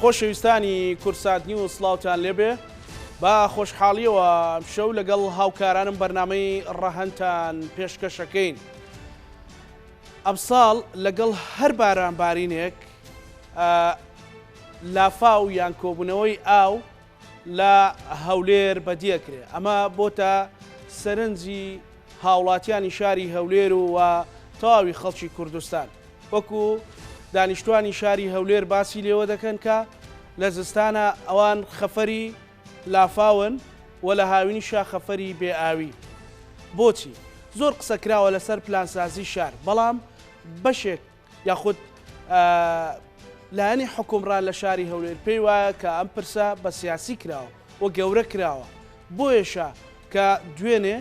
خۆشەویستانی کوردسات نیوز سڵاوتان لێبێ بە خۆشحاڵیەوە ئەمشەو لەگەڵ هاوکارانم بەرنامەی ڕەهەندتان پێشکەشەکەین. ئەمساڵ لەگەڵ هەر بارانبارینێک لافاو یان کۆبوونەوەی ئاو لە هەولێر بەدیەکرێ ئەمە بۆتە سەرنجی هاوڵاتیانی شاری هەولێر و و تەواوی خەڵکی کوردستان وەکو دانیشتوانی شاری هەولێر باسی لێوە دەکەن کە لە زستانە ئەوان خەفەری لافاون و لە هاوینیشا خەفەری بێ ئاوی. بۆچی؟ زۆر قسە کراوە لەسەر پلانسازی شار، بەڵام بەشێک یاخود لایەنی حوکمڕان لە شاری هەولێر پێی وایە کە ئەم پرسە بە سیاسی کراوە و گەورە کراوە، بۆیەشە کە دوێنێ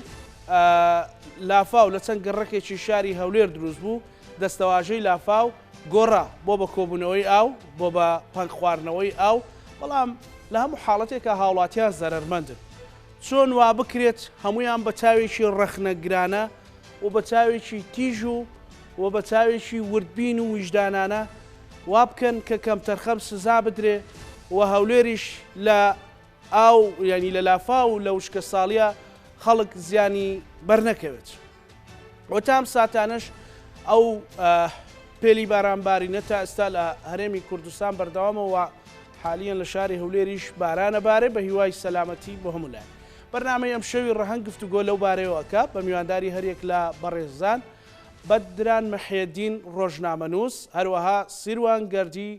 لافاو لە چەند گەڕەکێکی شاری هەولێر دروست بوو، دەستەواژەی لافاو گۆڕا بۆ بە کۆبوونەوەی ئاو، بۆ بە پەنگ خواردنەوەی ئاو، بەڵام لە هەموو حاڵەتێکا هاوڵاتیان زەرەرمەندن. چۆن وا بکرێت هەموویان بە چاوێکی ڕەخنەگرانە و بە چاوێکی تیژ و و بە چاوێکی وردبین و ویژدانانە وا بکەن کە کەمتەرخەم سزا بدرێ و هەولێریش لە ئاو یانی لە لافاو و لە وشکەساڵییە خەڵک زیانی بەرنەکەوێت. و تا ئەم ساتانەش ئەو پێلی بارانبارینە تا ئێستا لە هەرێمی کوردستان بەردەوامە و حالیەن لە شاری هەولێریش بارانە بارێ بە هیوای سەلامەتی بۆ هەموو لایەک. بەرنامەی ئەمشەوی ڕەهەند گفتوگۆ لەو بارەیەوە ئەکا بە میوانداری هەریەک لە بەڕێزان بەدران محێدین ڕۆژنامەنووس هەروەها سیروان گەردی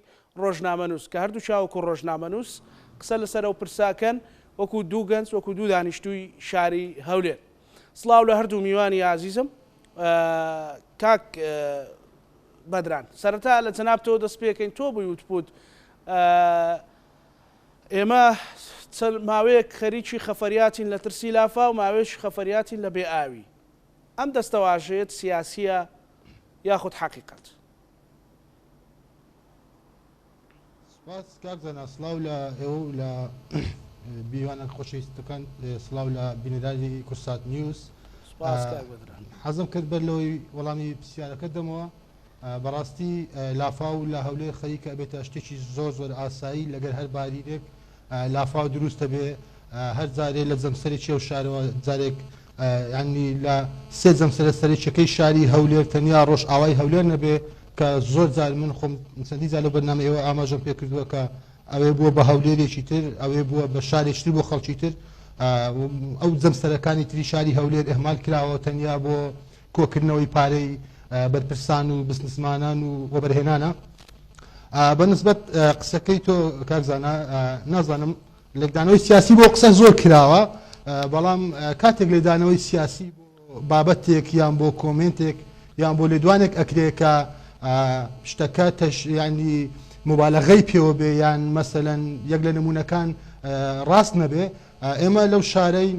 ڕۆژنامەنووس کە هەردووکیان وەکو ڕۆژنامەنووس قسە لەسەر ئەو پرسە ئەکەن وەکو دوو گەنج وەکو دوو دانیشتووی شاری هەولێر. سڵاو لە هەردوو میوانی ئازیزم کاک بەدران سەرەتا لە جەنابتەوە دەست پێکەین تۆ بووی وتپوت ئێمە چەند ماوەیەک خەریکی خەفەریاتین لە ترسی لافا و ماوەیەکی خەفەریاتین لە بێ ئاوی ئەم دەستەواژەیەت سیاسیە یاخود حەقیقەت؟ سوپاس کاک زانا سڵاو لە ئێوە و لە بیوانە خۆشەویستەکان سڵاو لە بینەرانی کوردسات نیوز سوپاس کاک بەدران. حەزم کرد بەر لەوەی وەڵامی پرسیارەکە دەمەوە بەڕاستی لافاو لە هەولێر خەریکە ئەبێتە شتێکی زۆر زۆر ئاسایی لەگەر هەر بارینێک لافاو دروست دەبێ هەر جارێ لە جەمسەرێکی ئەو شارەوە جارێک یانی لە سێ جەمسەرە سەرەکیەکەی شاری هەولێر تەنیا ڕۆژئاوای هەولێر نەبێ کە زۆر جار من خۆم چەندین جار لەو بەرنامەی ئێوە ئاماژەم پێ کردووە کە ئەوێ بووە بە هەولێرێکی تر ئەوێ بووە بە شارێکی تر بۆ خەڵکی تر ئەو جەمسەرەکانی تری شاری هەولێر ئەهمال کراوە تەنیا بۆ کۆکردنەوەی پارەی بەرپرسان و بزنسمانان و وەبەرهێنانە بە نسبەت قسەکەی تۆ کاک زانا نازانم لێکدانەوەی سیاسی بۆ قسە زۆر کراوە بەڵام کاتێک لێدانەوەی سیاسی بۆ بابەتێک یان بۆ کۆمێنتێک یان بۆ لێدوانێک ئەکرێ کە شتەکە تەش ینی مبالغەی پێوە بێ یان مەسەلەن یەک لە نمونەکان ڕاست نەبێ ئێمە لەو شارەی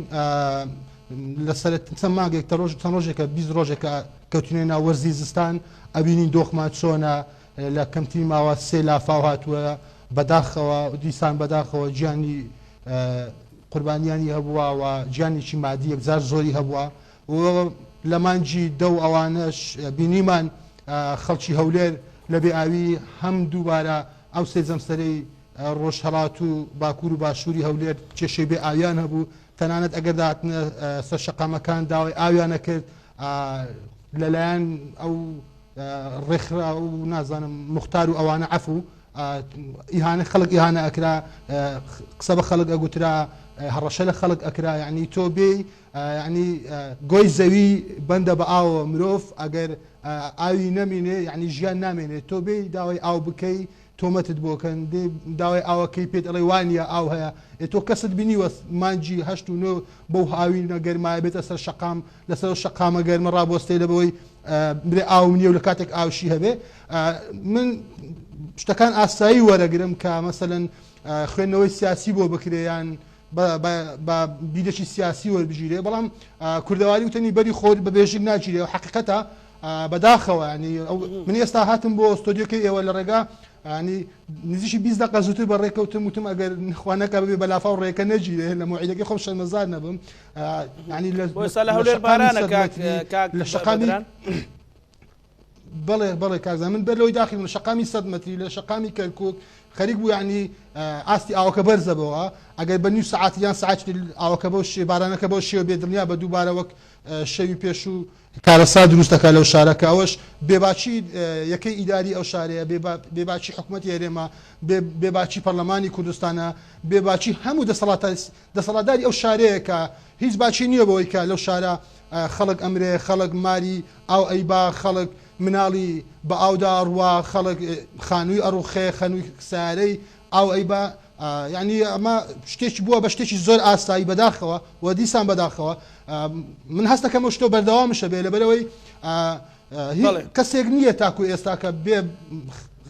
لەسەر چەند مانگێک تە ڕۆژ چەند ڕۆژێکە 20 ڕۆژێکە کەوتینە ناو وەرزی زستان ئەبینین دۆخمان چۆنە لە کەمترین ماوە سێ لافاو هاتووە بەداخەوە دیسان بەداخەوە گیانی قوربانیانی هەبووە و گیانێکی مادی یەکجار زۆری هەبووە و لە مانگی دە و ئەوانەش بینیمان خەڵکی هەولێر لە بێ ئاوی هەم دووبارە ئەو سێ جەمسەرەی ڕۆژهەڵات و باکوور و باشووری هەولێر کێشەی بێ ئاویان هەبوو تەنانەت ئەگەر دەهاتنە سەر شەقامەکان داوای ئاویان ئەکرد لەلایەن ئەو ڕێکخرا و نازانم مختار و ئەوانە عەفو ئیهانە خەڵک ئیهانە ئەکرا قسە بە خەڵک ئەگوترا هەڕەشە لە خەڵک ئەکرا یعنی تۆ بێی یعنی گۆی زەوی بەندە بە ئاوە مرۆڤ ئەگەر ئاوی نەمینێ یعنی ژیان نامێنێت تۆ بێی داوای ئاو بکەی تۆمەتت بۆ کەن دێ داوای ئاوەکەی پێت ئەڵێ وانیە ئاو هەیە ئێ تۆ کەست بینیوە مانگی هەشت و نۆ بەو هاوینە گەرمایە بێتە سەر شەقام لەسەر ئەو شەقامە گەرمە ڕابوەستێ لە بەوەی برێ ئاوم نییە و لە کاتێک ئاوشی هەبێ من شتەکان ئاسایی وەرەگرم کە مەسەلەن خوێندنەوەی سیاسی بۆ بکرێ یان بە بیرێکی سیاسی وەربگیرێ بەڵام کوردەواری وتەنی بەری خۆر بە بێژنگ ناگیرێ و حەقیقەتە بەداخەوە ینی من ئێستا هاتم بۆ ستۆدیۆکەی ئێوە لە ڕێگا ینی نزیکی 20 دقە زووتر بە ڕێکەوتم وتم ئەگەر خوانەکە ببێ بە لافاو ڕێکە نەگیرێ لە مۆعیدەکەی خۆم شەرمەزار نەبم ینی لە هەولێر بارانە لە شەقامی بەڵێ بەڵێ کاک زانا من بەر لەوەی داخل بم شەقامی 100 مەتری لە شەقامی کەرکوک. خەریک بوو یانی ئاستی ئاوەکە بەرزەبەوە ئەگەر بە نیو سەعات یان سەعات ئاوەکە بەو شێ بارانەکە بەو شێوە بێ دڵنیا بە دووبارە وەک شەوی پێشوو کارەسات دروست دەکات لەو شارە کە ئەوەش بێباکی یەکەی ئیداری ئەو شارەیە، بێباکی حکومەتی هەرێمە، بێباکی پەرلەمانی کوردستانە، بێباکی هەموو دەسەڵاتداری ئەو شارەیە کە هیچ باکی نییە بەوەی کە لەو شارە خەڵک ئەمرێ، خەڵک ماری ئاو ئەیبا، خەڵک مناڵی بە ئاودا ئەڕوا، خەڵک خانووی ئەڕوخێ، خەنووی سەیارەی ئاو ئەیبا، یانی ئەمە شتێکی بووە بە شتێکی زۆر ئاسایی بەداخەوە و دیسان بەداخەوە من هەستەکەم ئەو شتۆ بەردەوامشە بێ لەبەرەوەی کەسێک نییە تاکو ئێستا کە بێ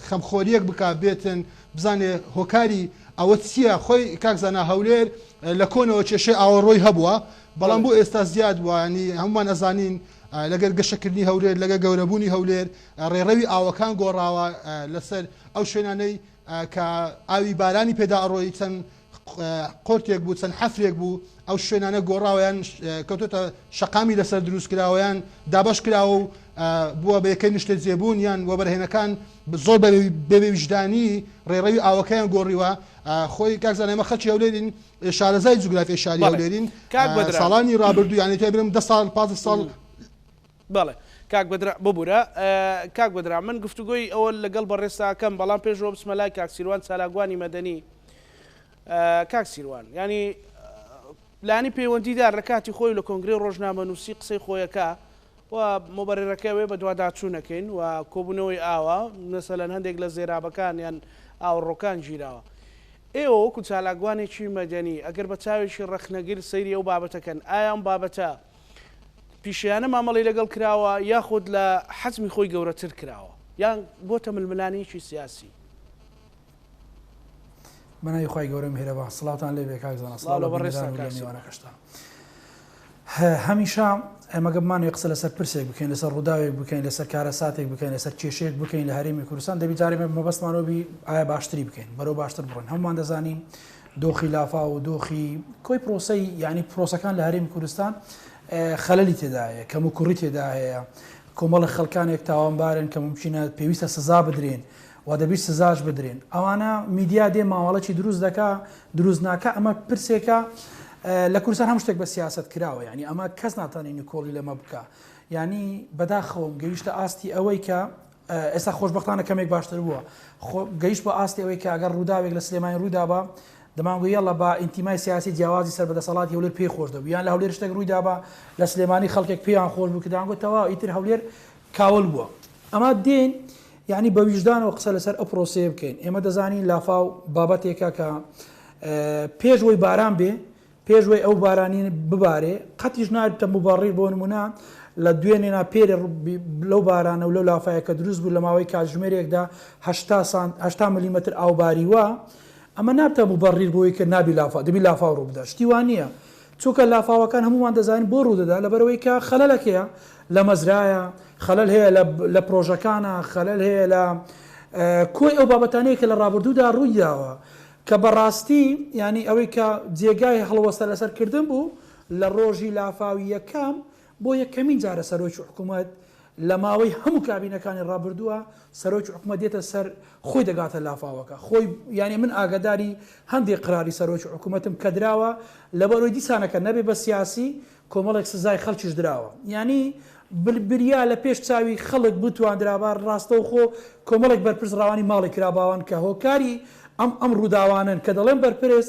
خەمخۆریەک بک بێتن بزانێ هۆکاری ئەوە چییە خۆی کاک زانا هەولێر لە کۆنەوە کێشەی ئاوەڕۆی هەبووە بەڵام بۆ ئێستا زیاد بووە ینی هەمومان ئەزانین لەگەر گەشەکردنی هەولێر لەگە گەورەبوونی هەولێر ڕێڕەوی ئاوەکان گۆڕاوە لەسەر ئەو شوێنانەی کە ئاوی بارانی پێدا ئەڕۆیی چەند قۆرتێک بوو چەند حەفرێک بوو ئەو شوێنانە گۆڕاوە یان کەوتۆتە شەقامی لەسەر دروست کراوە یان دابەش کراوە و بووە بە یەکەی نیشتەجێبوون یان وەبەرهێنەکان زۆر بە بێویژدانی ڕێڕەوی ئاوەکەیان گۆڕیوە خۆی کاک زانا ئێمە خەڵکی هەولێرین شارەزای جوگرافیای شاری هەولێرین ساڵانی ڕابردوو یانی تای برم 10 ساڵ 15 ساڵ بەڵێ کاک بەدرا ببورە کاک بەدرا من گفتوگۆی ئەوە لەگەڵ بەڕێزتا ئەکەم بەڵام پێش ئەوە بچمە لای کاک سیروان چالاکوانی مەدەنی کاک سیروان یانی لانی پەیوەندیدار لە کاتی خۆی لە کۆنگرەی ڕۆژنامەنووسی قسەی خۆیەکە و مبەرەکە وێ بەدواداچوونەکەین و کۆبوونەوەی ئاوا مەسەلەن هەندێک لە زێرابەکان یان ئاوەڕۆکان گیراوە ئێوە وەکو چالاکوانێکی مەدەنی ئەگەر بە چاوێکی ڕەخنەگر سەیری ئەو بابەتەکەن ئایا ئەم بابەتە پیشەیانە مامەڵەی لەگەڵ کراوە یاخود لە حەجمی خۆی گەورەتر کراوە یان بۆتە ململانێیەکی سیاسی؟ بەناوی خوای گەورە میهرەبان سڵاوتان لێ بێ کاک زانا سڵاو لە بینەران و لە میوانەکەشتان هەمیشە ئێمە گە بمانەوێ قسە لەسەر پرسێک بکەین لەسەر ڕووداوێک بکەین لەسەر کارەساتێک بکەین لەسەر کێشەیەک بکەین لە هەرێمی کوردستان دەبی جارێ مەبەستمانەوە بی ئایا باشتری بکەین بەرەو باشتر بڕۆین هەمومان دەزانین دۆخی لافاو و دۆخی کۆی پرۆسەی یانی پرۆسەکان لە هەرێمی کوردستان خەلەلی تێدا هەیە کەم و کوڕی تێدا هەیە کۆمەڵە خەڵکانێک تاوانبارن کە ممکنە پێویستە سزا بدرێن و دەبیت سزاش بدرێن ئەوانە میدیا دێ ماوەڵەکی دروست دەکا دروست ناکە ئەمە پرسێکە لە کوردستان هەموو شتێک بە سیاست کراوە یعنی ئەمە کەس ناتوانێت نکۆڵی لەمە بکە یعنی بەداخەوەم گەیشتە ئاستی ئەوەی کە ئێستا خۆشبەختانە کەمێک باشتر بووە خۆ گەیشت بە ئاستی ئەوەی کە ئەگەر ڕووداوێک لە سلێمانی ڕوویدابا دەمانگو یەڵا با ئینتیمای سیاسی جیاوازی سەر بە دەسەڵاتی هەولێر پێی خۆش دەبوو یان لە هەولێر شتێک ڕوویدابا لە سلێمانی خەڵکێک پێیان خۆش بوو کە دەمانگوت تەواو ئیتر هەولێر کاول بووە ئەمە دێن یعنی بە ویژدانەوە قسە لەسەر ئەو پرۆسەیە بکەین ئێمە دەزانین لافاو بابەتێکە کە پێش وەی باران بێ پێش وەی ئەو بارانی ببارێ قەتیش نابتە موبەڕیر بۆ نمونە لە دوێنێ نا پێرێ لەو بارانە و لەو لافایە کە دروست بوو لە ماوەی کاتژمێرێکدا 80 سانت 80 ملیمەتر ئاو باریوە ئەمە نابتە موبەڕیر بۆی کە نابی لافا دەبی لافاو ڕوو بدات شتی وا نییە چونکە لافاوەکان هەمومان دەزانین بۆ ڕوو دەدا لەبەرئەوەی کە خەلەلەک هەیە لە مەزرایە خەلەل هەیە لە پرۆژەکانە خەلەل هەیە لە کۆی ئەو بابەتانەیە کە لە ڕابردوودا ڕووی داوە کە بەڕاستی یانی ئەوەی کە جێگای هەڵوەستە لەسەر کردن بوو لە ڕۆژی لافاوی یەکەم بۆ یەکەمین جارە سەرۆکی حکوومەت لە ماوەی هەموو کابینەکانی ڕابردووە سەرۆکی حکوومەت دێتە سەر خۆی دەگاتە لافاوەکە خۆی یانی من ئاگاداری هەندێک قراری سەرۆکی حکوومەتم کە دراوە لەبەرەوەی دیسانەکە نەبێ بە سیاسی کۆمەڵێک سزای خەڵکیش دراوە یانی بریا لە پێش چاوی خەڵک بتواندرابا ڕاستەوخۆ کۆمەڵێک بەرپرس ڕەوانی ماڵی کراباوان کە هۆکاری ئەم ئەم ڕووداوانەن کە دەڵێم بەرپرس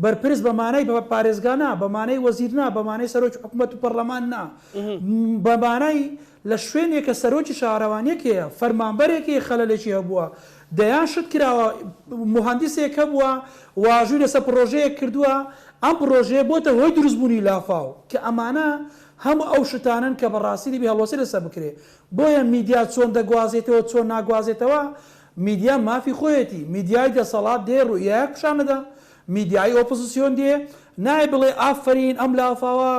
بەرپرس بە مانای بە پارێزگا نا بە مانای وەزیر نا بە مانای سەرۆکی حکومەت و پەرلەمان نا بە مانای لە شوێنێک کە سەرۆکی شارەوانیەک هەیە فەرمانبەرێک هەیە خەلەلێکی هەبووە دەیان شت کراوە موهەندیسێک هەبووە واژووی لەسەر پڕۆژەیەک کردووە ئەم پڕۆژەیە بۆتە هۆی دروستبوونی لافاو کە ئەمانە هەموو ئەو شتانەن کە بەڕاستی دەبی هەڵوەستەی لەسەر بکرێ بۆیە میدیا چۆن دەگوازێتەوە چۆن ناگوازێتەوە میدیا مافی خۆیەتی میدیای دەسەڵات دێ ڕوئیایەک پیشان دەدا میدیای ئۆپۆزسیۆن دێ نایە بڵێ ئافەرین ئەم لافاوە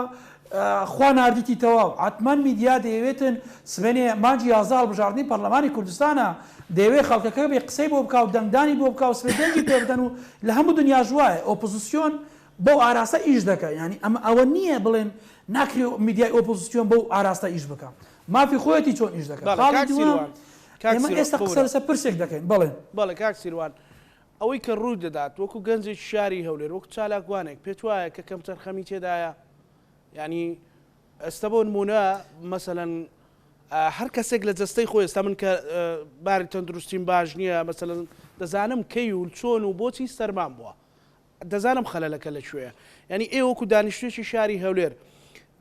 خوا ناردیتی تەواو عەتمەن میدیا دەیەوێتن سبەینێ مانگی 11 هەڵبژاردنی پەرلەمانی کوردستانە دەیەوێت خەڵکەکە بێ قسەی بۆ بکا و دەنگدانی بۆ بکا و سبەی دەنگی پێ بدەن و لە هەموو دنیاش وایە ئۆپۆزسیۆن بەو ئاراستە ئیش دەکا یانی ئەمە ئەوە نییە بڵێن ناکرێ میدیای ئۆپۆزسیۆن بەو ئاراستە ئیش بکا مافی خۆیەتی چۆن ئیش دەکا بەڵێ خاڵی کاک دووەم سیروان کاک ئێمە سیروان ئێستا قسە ببورە لەسەر پرسێک دەکەین بەڵێ. بەڵێ کاک سیروان. ئەوەی کە ڕوو دەدات وەکو گەنجێکی شاری هەولێر وەکو چالاکوانێک پێت وایە کە کەمتەرخەمی تێدایە؟ یانی ئێستا بۆ نموونە مەسەلەن هەر کەسێک لە جەستەی خۆی ئێستا من کە باری تەندروستیم باش نییە مەسەلەن دەزانم کەی و چۆن و بۆچی سەرمام بووە دەزانم خەلەلەکە لە کوێیە یانی ئێوە وەکو دانیشتوێکی شاری هەولێر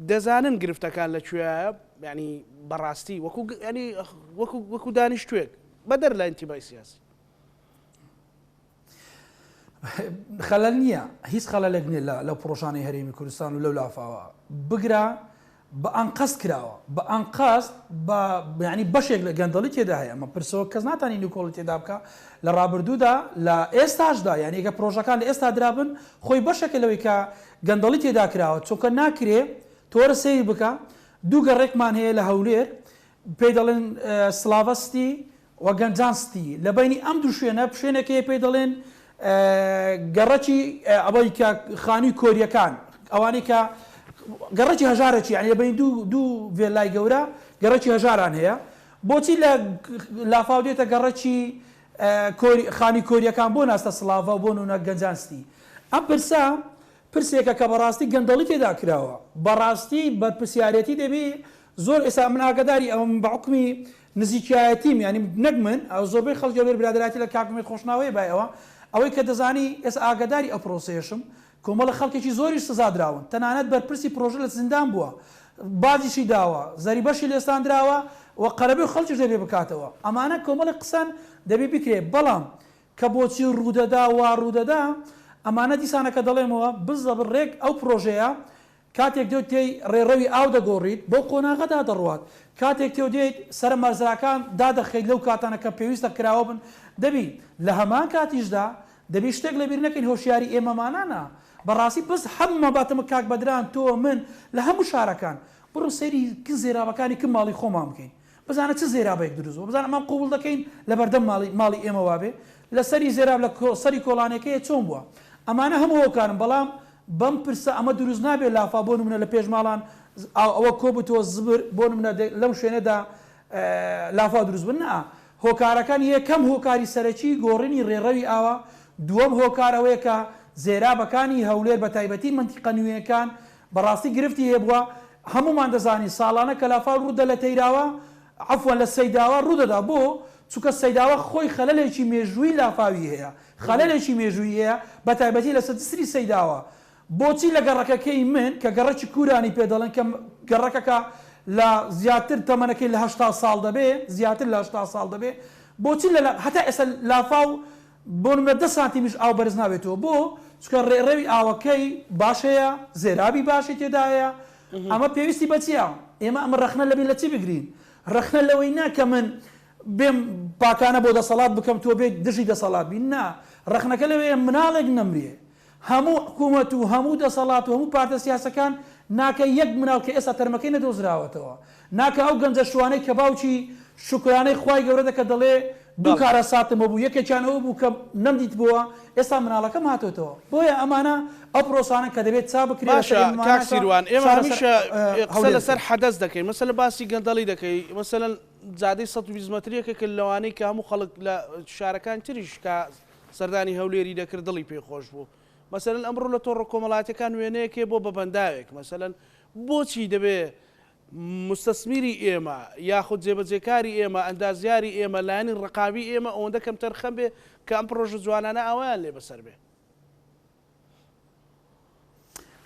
دەزانن گرفتەکان لە کوێیە یانی بەڕاستی وەکو ینی وەکو وەکو دانیشتوێک بەدەر لە ئینتیمای سیاسی. خەلەل نییە هیچ خەلەلێک نییە لەو پڕۆژانەی هەرێمی کوردستان و لەو لافاوە بگرە بە ئەنقەست کراوە بە ئەنقەست بە یعنی بەشێک لە گەندەڵی تێدا هەیە ئەمە پرسەوە کەس ناتانی نکۆڵی تێدا بکە لە ڕابردوودا لە ئێستاشدا یعنی کە پرۆژەکان لە ئێستا درابن خۆی بەشێکە لەوەی کە گەندەڵی تێدا کراوە چونکە ناکرێ تۆرە سەیر بکە دوو گەڕێکمان هەیە لە هەولێر پێی دەڵێن سلاڤە ستی و گەنجان ستی، لە بەینی ئەم دوو شوێنە شوێنێک هەیە پێی دەڵێن گەڕەکی ئەوەی کە خانووی کۆریەکان ئەوانەی کە گەڕەکی هەژارەکی یعنی لە بەینی دوو دوو ڤێلای گەورە گەڕەکی هەژاران هەیە بۆچی لە لافاو دێتە گەڕەکی کۆری خانووی کۆریەکان بۆ ناستە سڵاڤە و بۆ نونە گەنجان ستی ئەم پرسە پرسێکە کە بەڕاستی گەندەڵی تێدا کراوە بەڕاستی بەرپرسیارێتی دەبی زۆر ئێستا من ئاگاداری ئەوەم بە حوکمی نزیکایەتیم یانی نەک من ئەو زۆربەی خەڵکی هەولێر برادەرایەتی لە کاک ئومێد خۆشناوەیە بای ئەوە ئەوەی کە دەزانی ئێستا ئاگاداری ئەو پرۆسەیەشم کۆمەڵە خەڵکێکی زۆریش سزا دراون تەنانەت بەرپرسی پرۆژە لە زیندان بووە باجیشی داوە زەریبەشی لێستاندراوە و قەرەبوی خەڵکیش دەبێ بکاتەوە ئەمانە کۆمەڵێک قسەن دەبێ بکرێ بەڵام کە بۆچی ڕوودەدا وا ڕوودەدا ئەمانە دیسانەکە دەڵێمەوە بزەبر ڕێک ئەو پرۆژەیە کاتێک تۆ تێی ڕێڕەوی ئاو دەگۆڕیت، بەو قۆناغەدا دەڕوات. کاتێک تۆ دێیت سەرە مەزراکان دادەخەیت لەو کاتانە کە پێویستە کراوە بن، دەبی لە هەمان کاتیشدا دەبی شتێک لەبیر نەکەین هۆشیاری ئێمەمانانە. بەڕاستی بەس هەموومان باتەمە کاک بەدران تۆ من لە هەموو شارەکان بڕۆ سەیری کن زێرابەکانی کن ماڵی خۆمان بکەین. بزانە چ زێرابێک دروست بووە بزانە ئەمان قبوڵ دەکەین لەبەردەم ماڵی ماڵی ئێمە وابێ لەسەری زێراب لە سەری کۆڵانێکەیە چۆن بووە ئەمانە هەموو هۆکارن بەڵام بەم پرسە ئەمە دروست نابێ لافا بۆ نمونە لە پێش ماڵان ئاو ئەوە کۆ بتۆ زبر بۆ نمونە لەم شوێنەدا لافاو دروست بن نا هۆکارەکان یەکەم هۆکاری سەرەکی گۆڕینی ڕێڕەوی ئاوە دووەم هۆکار ئەوەیە کە زێرابەکانی هەولێر بە تایبەتی مەنتیقە نوێیەکان بەڕاستی گرفتی هەبووە هەموومان دەزانین ساڵانە کە لافاو ڕوودە لە تەیراوە عەفوەن لە سەیداوە ڕوودەدا بۆ؟ چونکە سەیداوە خۆی خەلەلێکی مێژووی لافاوی هەیە خەلەلێکی مێژوویی هەیە بەتایبەتی لەسەر جسری سەیداوە بۆچی لە گەڕەکەکەی من کە گەڕەکی کورانی پێ دەڵێن کە گەڕەکەکە لە زیاتر تەمەنەکەی لە 80 ساڵ دەبێ زیاتر لە 80 ساڵ دەبێ بۆچی لە هەتا ئێستا لافاو بۆ نمونە دە سانتیمیش ئاو بەرز نابێتەوە بۆ؟ چونکە ڕێڕەوی ئاوەکەی باش هەیە زێرابی باشی تێدایە ئەمە پێویستی بە چییە؟ ئێمە ئەمە ڕەخنە لەبی لە چی بگرین؟ ڕەخنە لەوەی نا کە من بێم پاکانە بۆ دەسەڵات بکەم تۆ بێیت دژی دەسەڵات بی نا ڕەخنەکە لەوەیە مناڵێک نەمرێ هەموو حکومەت و هەموو دەسەڵات و هەموو پارتە سیاسەکان ناکە یەک مناڵ کە ئێستا تەرمەکەی نەدۆزراوەتەوە ناکە ئەو گەنجە شوانەی کە باوکی شوکرانەی خوای گەورە دەکە دەڵێ دوو کارەساتم هەبوو یەکێکیان ئەوە بوو کە نەمدیتبۆوە ئێستا مناڵەکەم هاتۆتەوە بۆیە ئەمانە ئەو پرۆسانەن کە دەبێت چا بکرێ لەسەر باشە ئێمەمانە کاک کە سیروان ئێمە فشار لەسەر هەمیشە قسە هەولێر لەسەر بکەین. حەدەس دەکەین مەسەلەن باسی گەندەڵی دەکەی مەسەلەن جادەی 120 مەتری یەکێکە لەوانەی کە هەموو خەڵک لە شارەکانی تریش کە سەردانی هەولێری دەکرد دڵی پێی خۆش بوو مەسەلەن ئەمڕۆ لە تۆڕە کۆمەڵایەتیەکان وێنەیەک هەیە بۆ بە بەنداوێک مەسەلەن بۆچی دەبێ موستەسمیری ئێمە یاخود جێبەجێکاری ئێمە ئەندازیاری ئێمە لایەنی ڕقابی ئێمە ئەوەندە کەمتەرخەم بێ کە ئەم پڕۆژە جوانانە ئاوایان لێ بەسەر بێ؟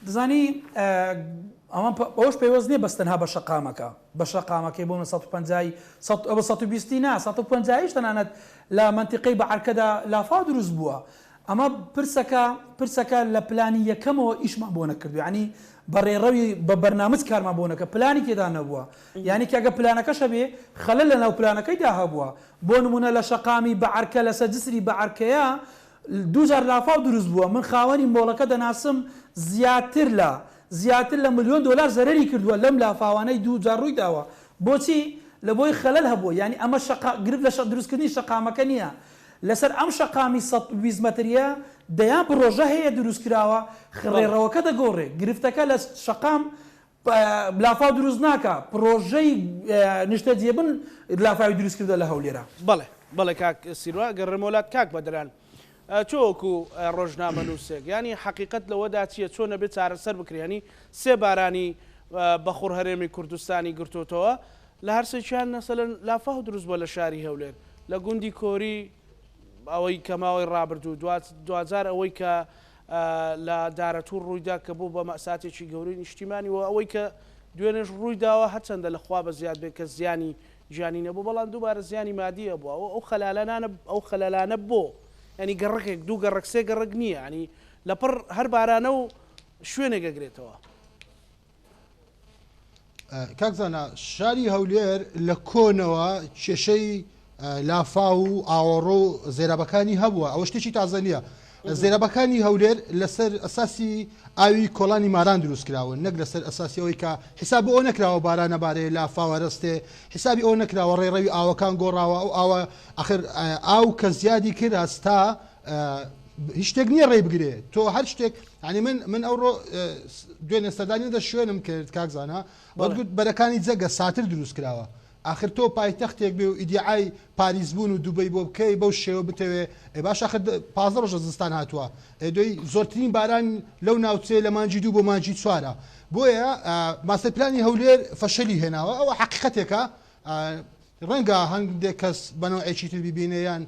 دەزانی ئەمە ئەوش پەیوەست نییە بەس تەنها بە شەقامەکە بە شەقامەکەی بۆ من 150 ئەوە 120 نا 150 تەنانەت لە مەنتیقەی بەعرکەدا لافاو دروست بووە ئەمە پرسەکە پرسەکە لە پلانی یەکەمەوە ئیشمان بۆ نەکردو یعنی بە ڕێڕەوی بە بەرنامج کارمان بۆ نەکە پلانی تێدا نەبووە یعنی کە ئەگە پلانەکەش هەبێ خەلەل لەناو پلانەکەیدا هەبووە بۆ نمونە لە شەقامی بەعرکە لەسەر جسری بەعرکەیە دووجار لافاو دروست بووە من خاوەنی مۆڵەکە دەناسم زیاتر لە زیاتر لە ملیۆن دۆلار زەرەری کردووە لەم لافاوانەی دووجار ڕووی داوە بۆچی لەبۆی خەلەل هەبووە یانی ئەمە شەقا گرفت لە دروست کردنی شەقامەکە نییە لەسەر ئەم شەقامی 120 مەتریە دەیان پڕۆژە هەیە دروست کراوە ڕێڕەوەکە دەگۆڕێ گرفتەکە لە شەقام لافاو دروست ناکا پڕۆژەی نیشتەجێبن لافاوی دروست کردوە لە هەولێرا. بەڵێ بەڵێ کاک سیروا گەڕێمەوە لات کاک بەدران. تۆ وەکو ڕۆژنامەنووسێک یانی حەقیقەت لەوەدا چییە چۆن ئەبێ چارەسەر بکرێ یانی سێ بارانی بەخوڕ هەرێمی کوردستانی گرتۆتەوە لە هەرسێکیان مەسەلەن لافاو دروست بووە لە شاری هەولێر لە گوندی کۆری ئەوەی کە ماوەی ڕابردوو دواجار ئەوەی کە لە دارەتوور ڕوویدا کە بوو بە مەساتێکی گەورەی نیشتیمانی و ئەوەی کە دوێنێش ڕووی داوە هەرچەندە لە خوا بە زیاد بێت کە زیانی گیانی نەبوو بەڵام دووبارە زیانی مادی هەبوو ئەوە ئەو خەلالانە ئەو خەلەلانە بۆ یانی گەڕەکێک دوو گەڕەک سێ گەڕەک نییە ینی لەپڕ هەر بارانە و شوێنێک ئەگرێتەوە. کاک زانا شاری هەولێر لە کۆنەوە کێشەی لافاو و ئاوەڕۆ و زێرابەکانی هەبووە ئەوە شتێکی تازە نییە زێرابەکانی هەولێر لەسەر ئەساسی ئاوی کۆڵانی ماران دروست کراون نەک لەسەر ئەساسی ئەوەی کە حیساب بۆ ئەوە نەکراوە بارانە بارێ لافاوەرەستێ حیسابی ئەوە نەکراوە ڕێڕەوی ئاوەکان گۆڕاوە ئەو ئاوە ئەخر ئاو کە زیادی کرد هەستا هیچ شتێک نییە ڕێی بگرێ تۆ هەر شتێک ینی من من ئەوڕۆ دوێنێ سەردانی دە شوێنم کرد کاک زانا وەت بەرەکانی جەگە ساتر دروست کراوە ئاخر تۆ پایتەختێک بێ و ئیدیعای پاریس بوون و دوبەی بۆ بکەی بەو شێوە بتەوێ ئێ باش ئاخر 15 ڕۆژە زستان هاتووە ئێ دوی زۆرترین باران لەو ناوچەیە لە مانگی دوو بۆ مانگی چوارە بۆیە ماستەر پلانی هەولێر فەشەلی هێناوە ئەوە حەقیقەتێکە ڕەنگە هەندێک کەس بە نەوعێکی تر بیبینێ یان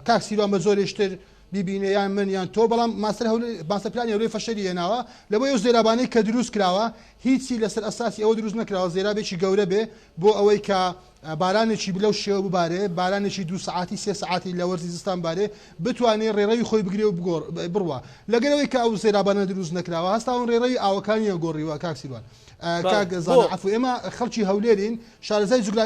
کاک سیروان بە جۆرێکی تر بیبینێ یان من یان تۆ بەڵام ماستەر هەولێر ماستەر پلانی هەولێر فەشەلی هێناوە لەبۆ ئەو زێرابانەی کە دروست کراوە هیچی لەسەر ئەساسی ئەوە دروست نەکراوە زێرابێکی گەورە بێ بۆ ئەوەی کە بارانێکی لەو شێوە ببارێ بارانێکی دوو سەعاتی سێ سەعاتی لە وەرزی زستان بارێ بتوانێ ڕێڕەوی خۆی بگرێ و بگۆڕ بڕوا لەگەر ئەوەی کە ئەو زێرابانە دروست نەکراوە هەستاون ڕێڕەوی ئاوەکانیان گۆڕیوە کاک سیروان کاک زانا عەفو ئێمە خەڵکی هەولێرین شارەزای جوگرا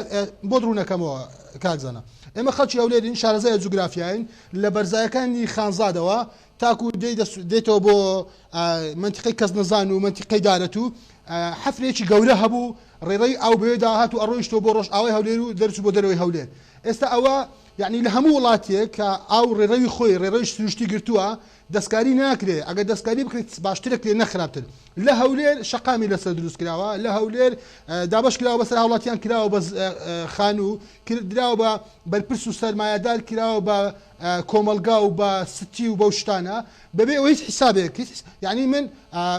بۆت ڕوونەکەمەوە کاک زانا ئێمە خەڵکی هەولێرین شارەزای جوگرافیاین لە بەرزایەکانی خانزادەوە تاکو دێتەوە بۆ مەنتیقەی کەسنەزان و مەنتیقەی دارەتوو حەفرێکی گەورە هەبوو ڕێڕەوی ئاو بەوێدا هات و ئەڕۆیشتەوە بۆ ڕۆژئاوای هەولێر و دەرچوو بۆ دەرەوەی هەولێر ئێستا ئەوە یعنی لە هەموو وڵاتێک کە ئاو ڕێڕەوی خۆی ڕێڕەوی سروشتی گرتووە دەستکاری ناکرێ ئەگەر دەستکاری بکرێت باشترە کرێ نە خراپتر لە هەولێر شەقامی لەسەر دروست کراوە لە هەولێر دابەش کراوە بەسەر هاوڵاتیان کراوە بە خانوو دراوە بە بەرپرس و سەرمایەدار کراوە بە کۆمەڵگا و بە ستی و بەو شتانە بەبێ ئەوەی هیچ حیسابێک هیچ یعنی من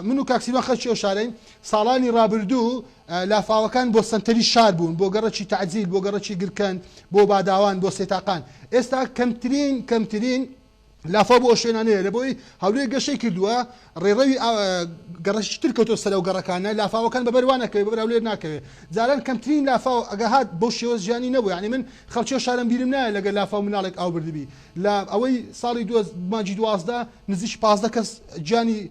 من و کاک سیروان خەڵکی ئەو شارەین ساڵانی ڕابردوو لافاوەکان بۆ سەنتەری شار بوون بۆ گەڕەکی تەعجیل بۆ گەڕەکی گرکەند بۆ باداوان بۆ سێتاقان ئێستا کەمترین کەمترین لافاو بۆ ئەو شوێنانەیە لەبەوەی هەولێر گەشەی کردووە ڕێڕەوی گەڕەکی تر کەوتۆ سەر ئەو گەڕەکانە لافاوەکان بەبەر وا نەکەوێ بەبەر هەولێر ناکەوێ جاران کەمترین لافاو ئەگە هات بەو شێوە ژیانی نەبوو یعنی من خەڵکی ئەو شارەم بیرم نایە لەگەر لافاو مناڵێک ئاو بردبی لە ئەوەی ساڵی دو مانگی 12 نزیکی 15 کەس گیانی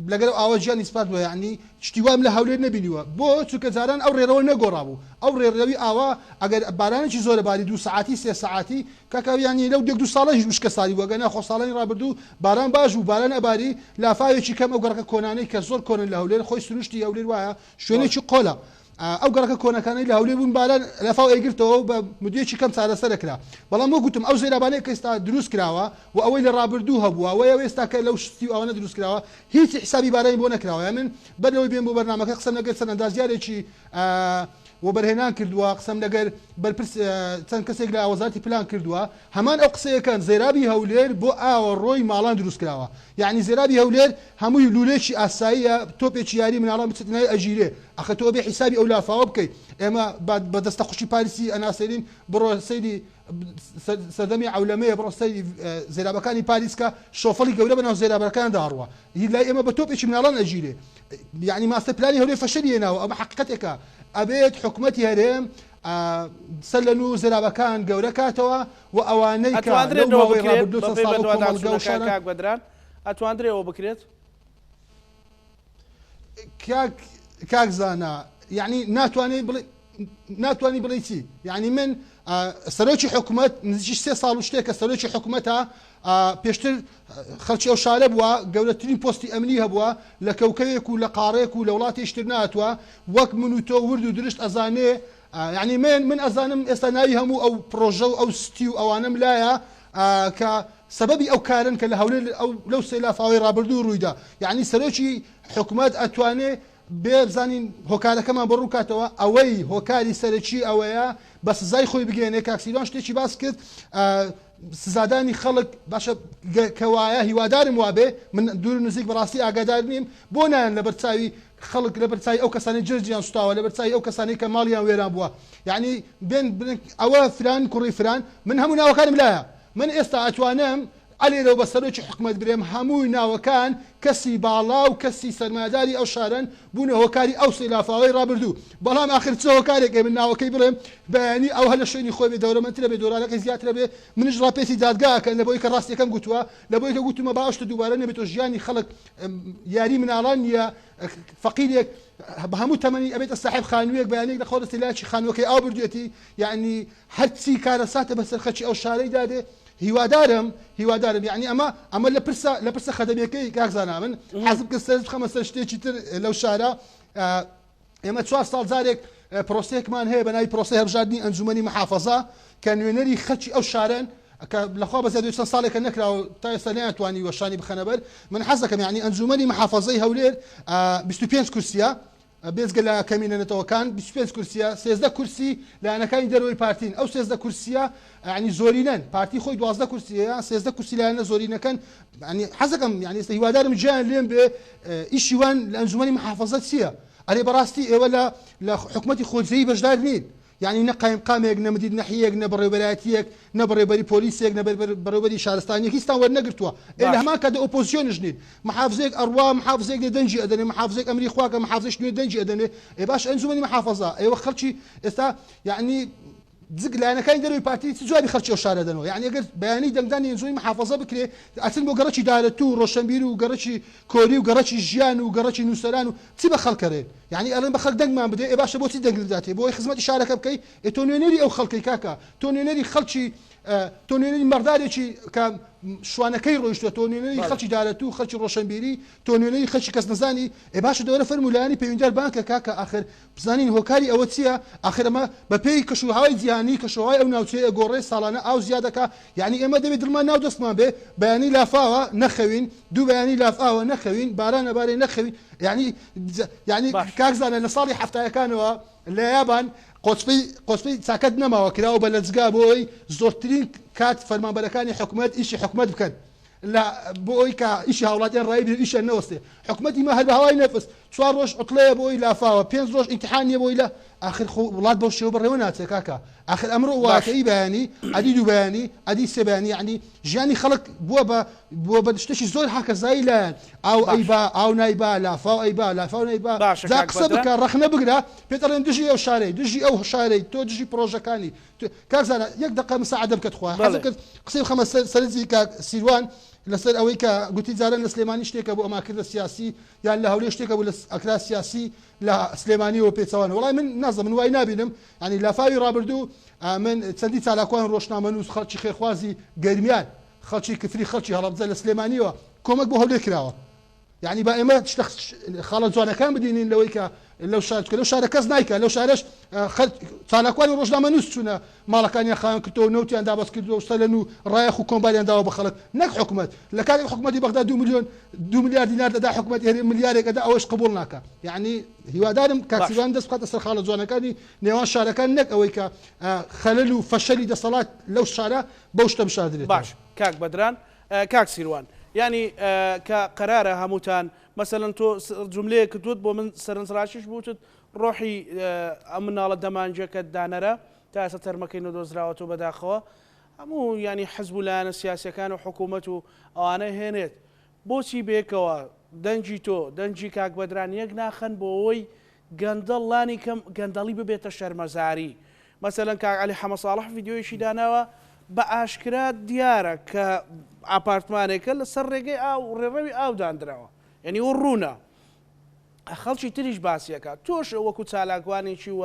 لەگەر ئەو ئاوە گیانی سپاردوە یەعنی شتی وام لە هەولێر نەبینیوە بۆ چونکە جاران ئەو ڕێڕەوە نەگۆڕابوو ئەو ڕێڕەوی ئاوە ئەگەر بارانێکی زۆرە باری دوو سەعاتی سێ سەعاتی کاکە یانی لەو یەک دوو ساڵە هیچ وشکە سالی بوو ئەگەر نا خۆ ساڵانی ڕابردوو باران باش بوو باران ئەباری لافاوێکی کەم ئەو گەڕەکە کۆنانەی کە زۆر کۆنن لە هەولێر خۆی سروشتی هەولێر وایە شوێنێکی قۆلە ئەو گەڕەکە کۆنەکانەی لە هەولێر بوون باران لافاو ئەیگرتەوە و بە مدوویەکی کەم چارەسەر ئەکرا. بەڵام وەک وتم ئەو زێرابانەی کە ئێستا دروست کراوە و ئەوەی لە ڕابردوو هەبووە و ئەوەی ئێستا کە لەو شتی و ئەوانە دروست کراوە هیچی حیسابی بارانی بۆ نەکراوە. یان من بەر لەوەی بێم بۆ بەرنامەکە قسەم لەگەر چەند ئەندازیارێکی وەبەرهێنان کردووە، قسەم لەگەر بەرپرس چەند کەسێک لە وەزارەتی پلان کردووە، هەمان ئەو قسەیەکەن زێرابی هەولێر بۆ ئاوەڕۆی ماڵان دروست کراوە. یانی زێرابی هەولێر هەمووی لولەیەکی ئاساییە تۆپێکی یاری مناڵان بچێتە ناوی ئەگیرێ ئەخە تۆ ئەبێ حیسابی ئەو لافاوە بکەی ئێمە بە دەستە خوشکی پاریسی ئەناسێنین بڕۆ سەیری سەردەمی عەولەمەیە بڕۆ سەیری زێرابەکانی پاریس کە شۆفەڵی گەورە بەناو زێرابەکاندا ئەڕوا هی لای ئێمە بە تۆپێکی مناڵان ئەگیرێ یعنی ماستەر پلانی هەولێر فەشەلی هێناوە ئەمە حەقیقەتێکە ئەبێت حکومەتی هەرێم سەر لە نوو زێرابەکان گەورە کاتەوە و ئەوانەی کە ئەتواندرێت لەو ئەوە ماوەی بکرێت ڕابردوو چەند بەپێی ساڵە کۆمەڵگا و بەدواداچوونەکان شاران کاک بەدران ئەتواندرێ ئەوە بکرێت؟ کاک کاک زانا یعنی ناتوانێ بڵێ ناتوانانی بڵێ چی یعنی من سەرۆکی حکوومەت نزیکی سێ ساڵ و شتێکە سەرۆکی حکوومەتە پێشتر خەڵکی ئەو شارە بووە گەورەترین پۆستی ئەمنی هەبووە لە کەوکەوێک و لە قاڕێک و لە وڵاتێکی تر ناتوە وەک من و تۆ ورد و درشت ئەزانێ یعنی من من ئەزانم ئێستا ناوی هەموو ئەو پرۆژە و ئەو ستی و ئەوانەم لایە کە سەبەبی ئەو کارەن کە لە هەولێر ئەو لەو سێ لافاوەی ڕابردوو ڕوویدا یعنی سەرۆکی حکومەت ئەتوانێ بێ بزانین هۆکارەکەمان بۆ ڕوونکاتەوە ئەوەی هۆکاری سەرەکی ئەوەیە بە سزای خۆی بگەیەنێ. کاک سیروان شتێکی باس کرد، سزادانی خەڵک، باشە کە وایە هیوادارم وابێ، من دوور و نزیک بەڕاستی ئاگادار نیم، بۆ نایەن لەبەر چاوی خەڵک، لەبەر چاوی ئەو کەسانەی جرجیان سوتاوە، لەبەر چاوی ئەو کەسانەی کە ماڵیان وێران بووە، یەعنی بێن بڵێن ئەوە فلان کوڕی فلان، من هەموو ناوەکانم لایە، من ئێستا ئەتوانم ئەلێرەوە بە سەرۆکی حکومەت برێم هەمووی ناوەکان کەسی باڵا و کەسی سەرمایەداری ئەو شارەن بوونە هۆکاری ئەو سێ لافاوەی ڕابردوو بەڵام ئاخر چ هۆکارێک ئەی من ناوەکەی بڵێم بەیانی ئەو هەر لە شوێنی خۆی بێ دەورەمەندترە بێ دۆلارەکەی زیاترە بێ منیش ڕاپێچی دادگا ئەکەن لەبۆی کە ڕاستیەکەم گوتووە لەبۆی کە گوتومە با ئەو شتە دووبارە نەبێتەوە ژیانی خەڵک یاری مناڵان نییە فەقیرێک بە هەموو تەمەنی ئەبێتە ساحێب خانوویەک بەیانێک لە خۆ دەستی لاچی خانووەکەی ئاو بردوێتی یعنی هەرچی کارەساتە بەسەر خەکی ئەو شارەی دادێ هیوادارم هیوادارم یعنی ئەمە ئەمە لە پرسە لە پرسە خەدەمیەکەی کاک زانا من حەزم کرد سەرنج بخەمە سەر شتێکی تر لەو شارە ئێمە چوار ساڵ جارێک پرۆسەیەکمان هەیە بە ناوی پرۆسەی هەڵبژاردنی ئەنجومەنی محافەزە کە نوێنەری خەکی ئەو شارەن کە لەخوا بەزیاد چەند ساڵێکە نەکراوە تا ئێستا نەیانتوانی وەشانی بخەنە بەر من حەز دەکەم یعنی ئەنجومەنی محافەزەی هەولێر 25 کورسیە بێجگە لە کەمینە نەتەوەکان 25 کورسیە 13 کورسی لایەنەکانی دەرەوەی پارتین ئەو 13 کورسیە یعنی زۆرینەن پارتی خۆی 12 کورسی هەیە 13 کورسی لایەنە زۆرینەکەن یعنی حەزەکەم یعنی ئێستا هیوادارم گیان لێم بێ ئیشی وان لە ئەنجومەنی محافەزە چییە ئەرێ بەڕاستی ئێوە لە لە حکومەتی خۆجێی بەشدار نین یانی نە قایمقامێک، نە مدیر نەحیەیەک، نە بەڕێوەبەرایەتییەک، نە بەڕێوەبەری پۆلیسێک، نە بەڕێوەبەری شارستانییەک هیچتان وەرنەگرتووە. ئێ لە باشە. هەمان کاتدا ئۆپۆزسیۆنیش نین. محافزێک ئەڕوا، محافزێک دێ دەنگی ئەدەنێ، محافزێک ئەمری خوا کە محافزێکی نوێ دەنگی ئەدەنێ. ئێ باشە ئەنجومەنی محافەزە، ئێوە خەڵکی ئێستا یانی جگ لایەنەکانی دەرەوەی پارتی چ جوابی خەڵکی ئەو شارە دەنەوە؟ یانی ئەگەر بەیانی دەنگدانی ئەنجومەنی محافەزە بکرێ ئەچن بۆ گەڕەکی دارەتوو و ڕۆشەنبیر و گەڕەکی کۆری و گەڕەکی ژیان و گەڕەکی نووسەران و چی بە خەڵک ئەرێن؟ یانی ئەڵێن بە خەڵک دەنگمان بدەی ئێ باشە بۆچی دەنگت بداتێ بۆ ئەوەی خزمەتی شارەکە بکەی ئێ تۆ نوێنەری ئەو خەڵکەی کاکە تۆ نوێنەری خەڵکی تۆ نوێنەری مەڕدارێکی کە شوانەکەی ڕۆیشتوە تۆ نوێنەری خەڵکی دارەتوو خەڵکی ڕۆشەنبیری تۆ نوێنەری خەڵکی کەسنەزانی ئێ باشە دەوەرە فەرموو لایەنی پەیوەندیدار بانگ کە کاکە ئاخر بزانین هۆکاری ئەوە چیە ئاخر ئەمە بە پێی کەش و هەوای جیهانی کەش و هەوای ئەو ناوچەیە ئەگۆڕێ ساڵانە ئاو زیاد ئەکا یانی ئێمە دەبێ دڵمان ناو دەستمان بێ بەیانی لافاوە نەخەوین دوو بەیانی لافاوە نەخەوین باران ئەبارێ نەخەوین یانی یانی باش. کاک زانا لە ساڵی حەفتایەکانەوە لە یابان قۆچپەی قۆچپەی چاکەت نەماوە کراوە بە لەجگا بۆ ئەوەی زۆرترین کات فەرمانبەرەکانی حکومەت ئیشی حکومەت بکەن لە بۆ ئەوی کە ئیشی هاوڵاتیان ڕایی بێ ئیشیان نەوەستێ حکومەتی مە هەر بە هەوای نەفس چوار ڕۆژ عوتڵەیە بۆ ئەوی لافاوە پێنج ڕۆژ ئیمتیحان نیە بۆ ئەوی لە ئاخر خۆ وڵات بەو شێوە بەڕێوە ناچێ کاکە ئاخر ئەمڕۆ باش. واتەی بەیانی ئەدی دوو بەیانی ئەدی سێ بەیانی یەعنی ژیانی خەڵک بووە بە بووە بە شتێکی زۆر هاکەزایی لایان ئاو باش. ئەیبا ئاو نایبا لافاو ئەیبا لافاو نایبا باشە جا کاک قسە بەدران. بکە ڕەخنە بگرە پێت ئەڵێن دژی ئەو شارەی دژی ئەو شارەی تۆ دژی پڕۆژەکانی کاک زانا یەک دەقە مساعدە بکە تخوا حەزم بەڵێ. کرد قسەی بخەمە سەر سەرنجی کاک سیروان لەسەر ئەوەی کە گوتی جاران لە سلێمانی شتێکە بۆ ئەما کردە سیاسی یان لە هەولێر شتێکە بوو لە ئەکرا سیاسی لە سلێمانیەوە پێچەوانە وەڵای من نازم من وای نابینم یانی لافاوی ڕابردوو من چەندی چالاکوان ڕۆژنامەنووس خەڵکی خێرخوازی گەرمیان خەڵکی کفری خەڵکی هەڵەبجە لە سلێمانیەوە کۆمەک بۆ هەولێر کراوە یانی با ئێمە شتە خاڵە جوانەکان بدینین لەوەی کە لەو شار چکە لەو شارە کەس نایکا لەو شارەش چالاکوانی ڕۆژنامەنووس چوونە ماڵەکانیان خاوێن کردەوە نەوتیان دابەست کردووە و سەلەن و ڕایەخ و کۆمباریان داوە بە خەڵک نەک حکومەت لە کاتێک حکومەتی بەغدا دو میلیۆن دو ملیار دینار دەدا حکومەتی هەرێم ملیارێک ئەدا ئەوەش قبوڵ ناکا یعنی هیوادارم کاک باش. سیروان دەست بخاتە سەر خاڵە جوانەکانی نێوان شارەکان نەک ئەوەی کە خەلەل و فەشەلی دەسەڵات لەو شارە بەو شتە بشاردرێتەوە. باش کاک بەدران کاک سیروان یانی کە قەرارە هەمووتان مەسەلەن تۆ جوملەیەکت وت بۆ من سەرنجڕاکیش بوو وتت ڕۆحی ئەم مناڵە دەمانجەکەت دانەرە تا ئێستا تەرمەکەی نەدۆزراوەتەوە بەداخەوە هەموو یانی حزب و لایەنە سیاسیەکان و حکوومەت و ئەوانە هێنێت بۆچی بێکەوە دەنگی تۆ دەنگی کاک بەدران یەک ناخەن بۆ ئەوەی گەندەڵ لانی کەم گەندەڵی ببێتە شەرمەزاری مەسەلەن کاک عەلی حەمە ساڵح ڤیدیۆیەکی داناوە بە ئاشکرا دیارە کە ئاپارتمانێکە لەسەر ڕێگەی ئاو ڕێڕەوی ئاو داندراوە یعنی و ڕوونە خەڵکی تریش باسیەکە تۆش وەکو چالاکوانێکی و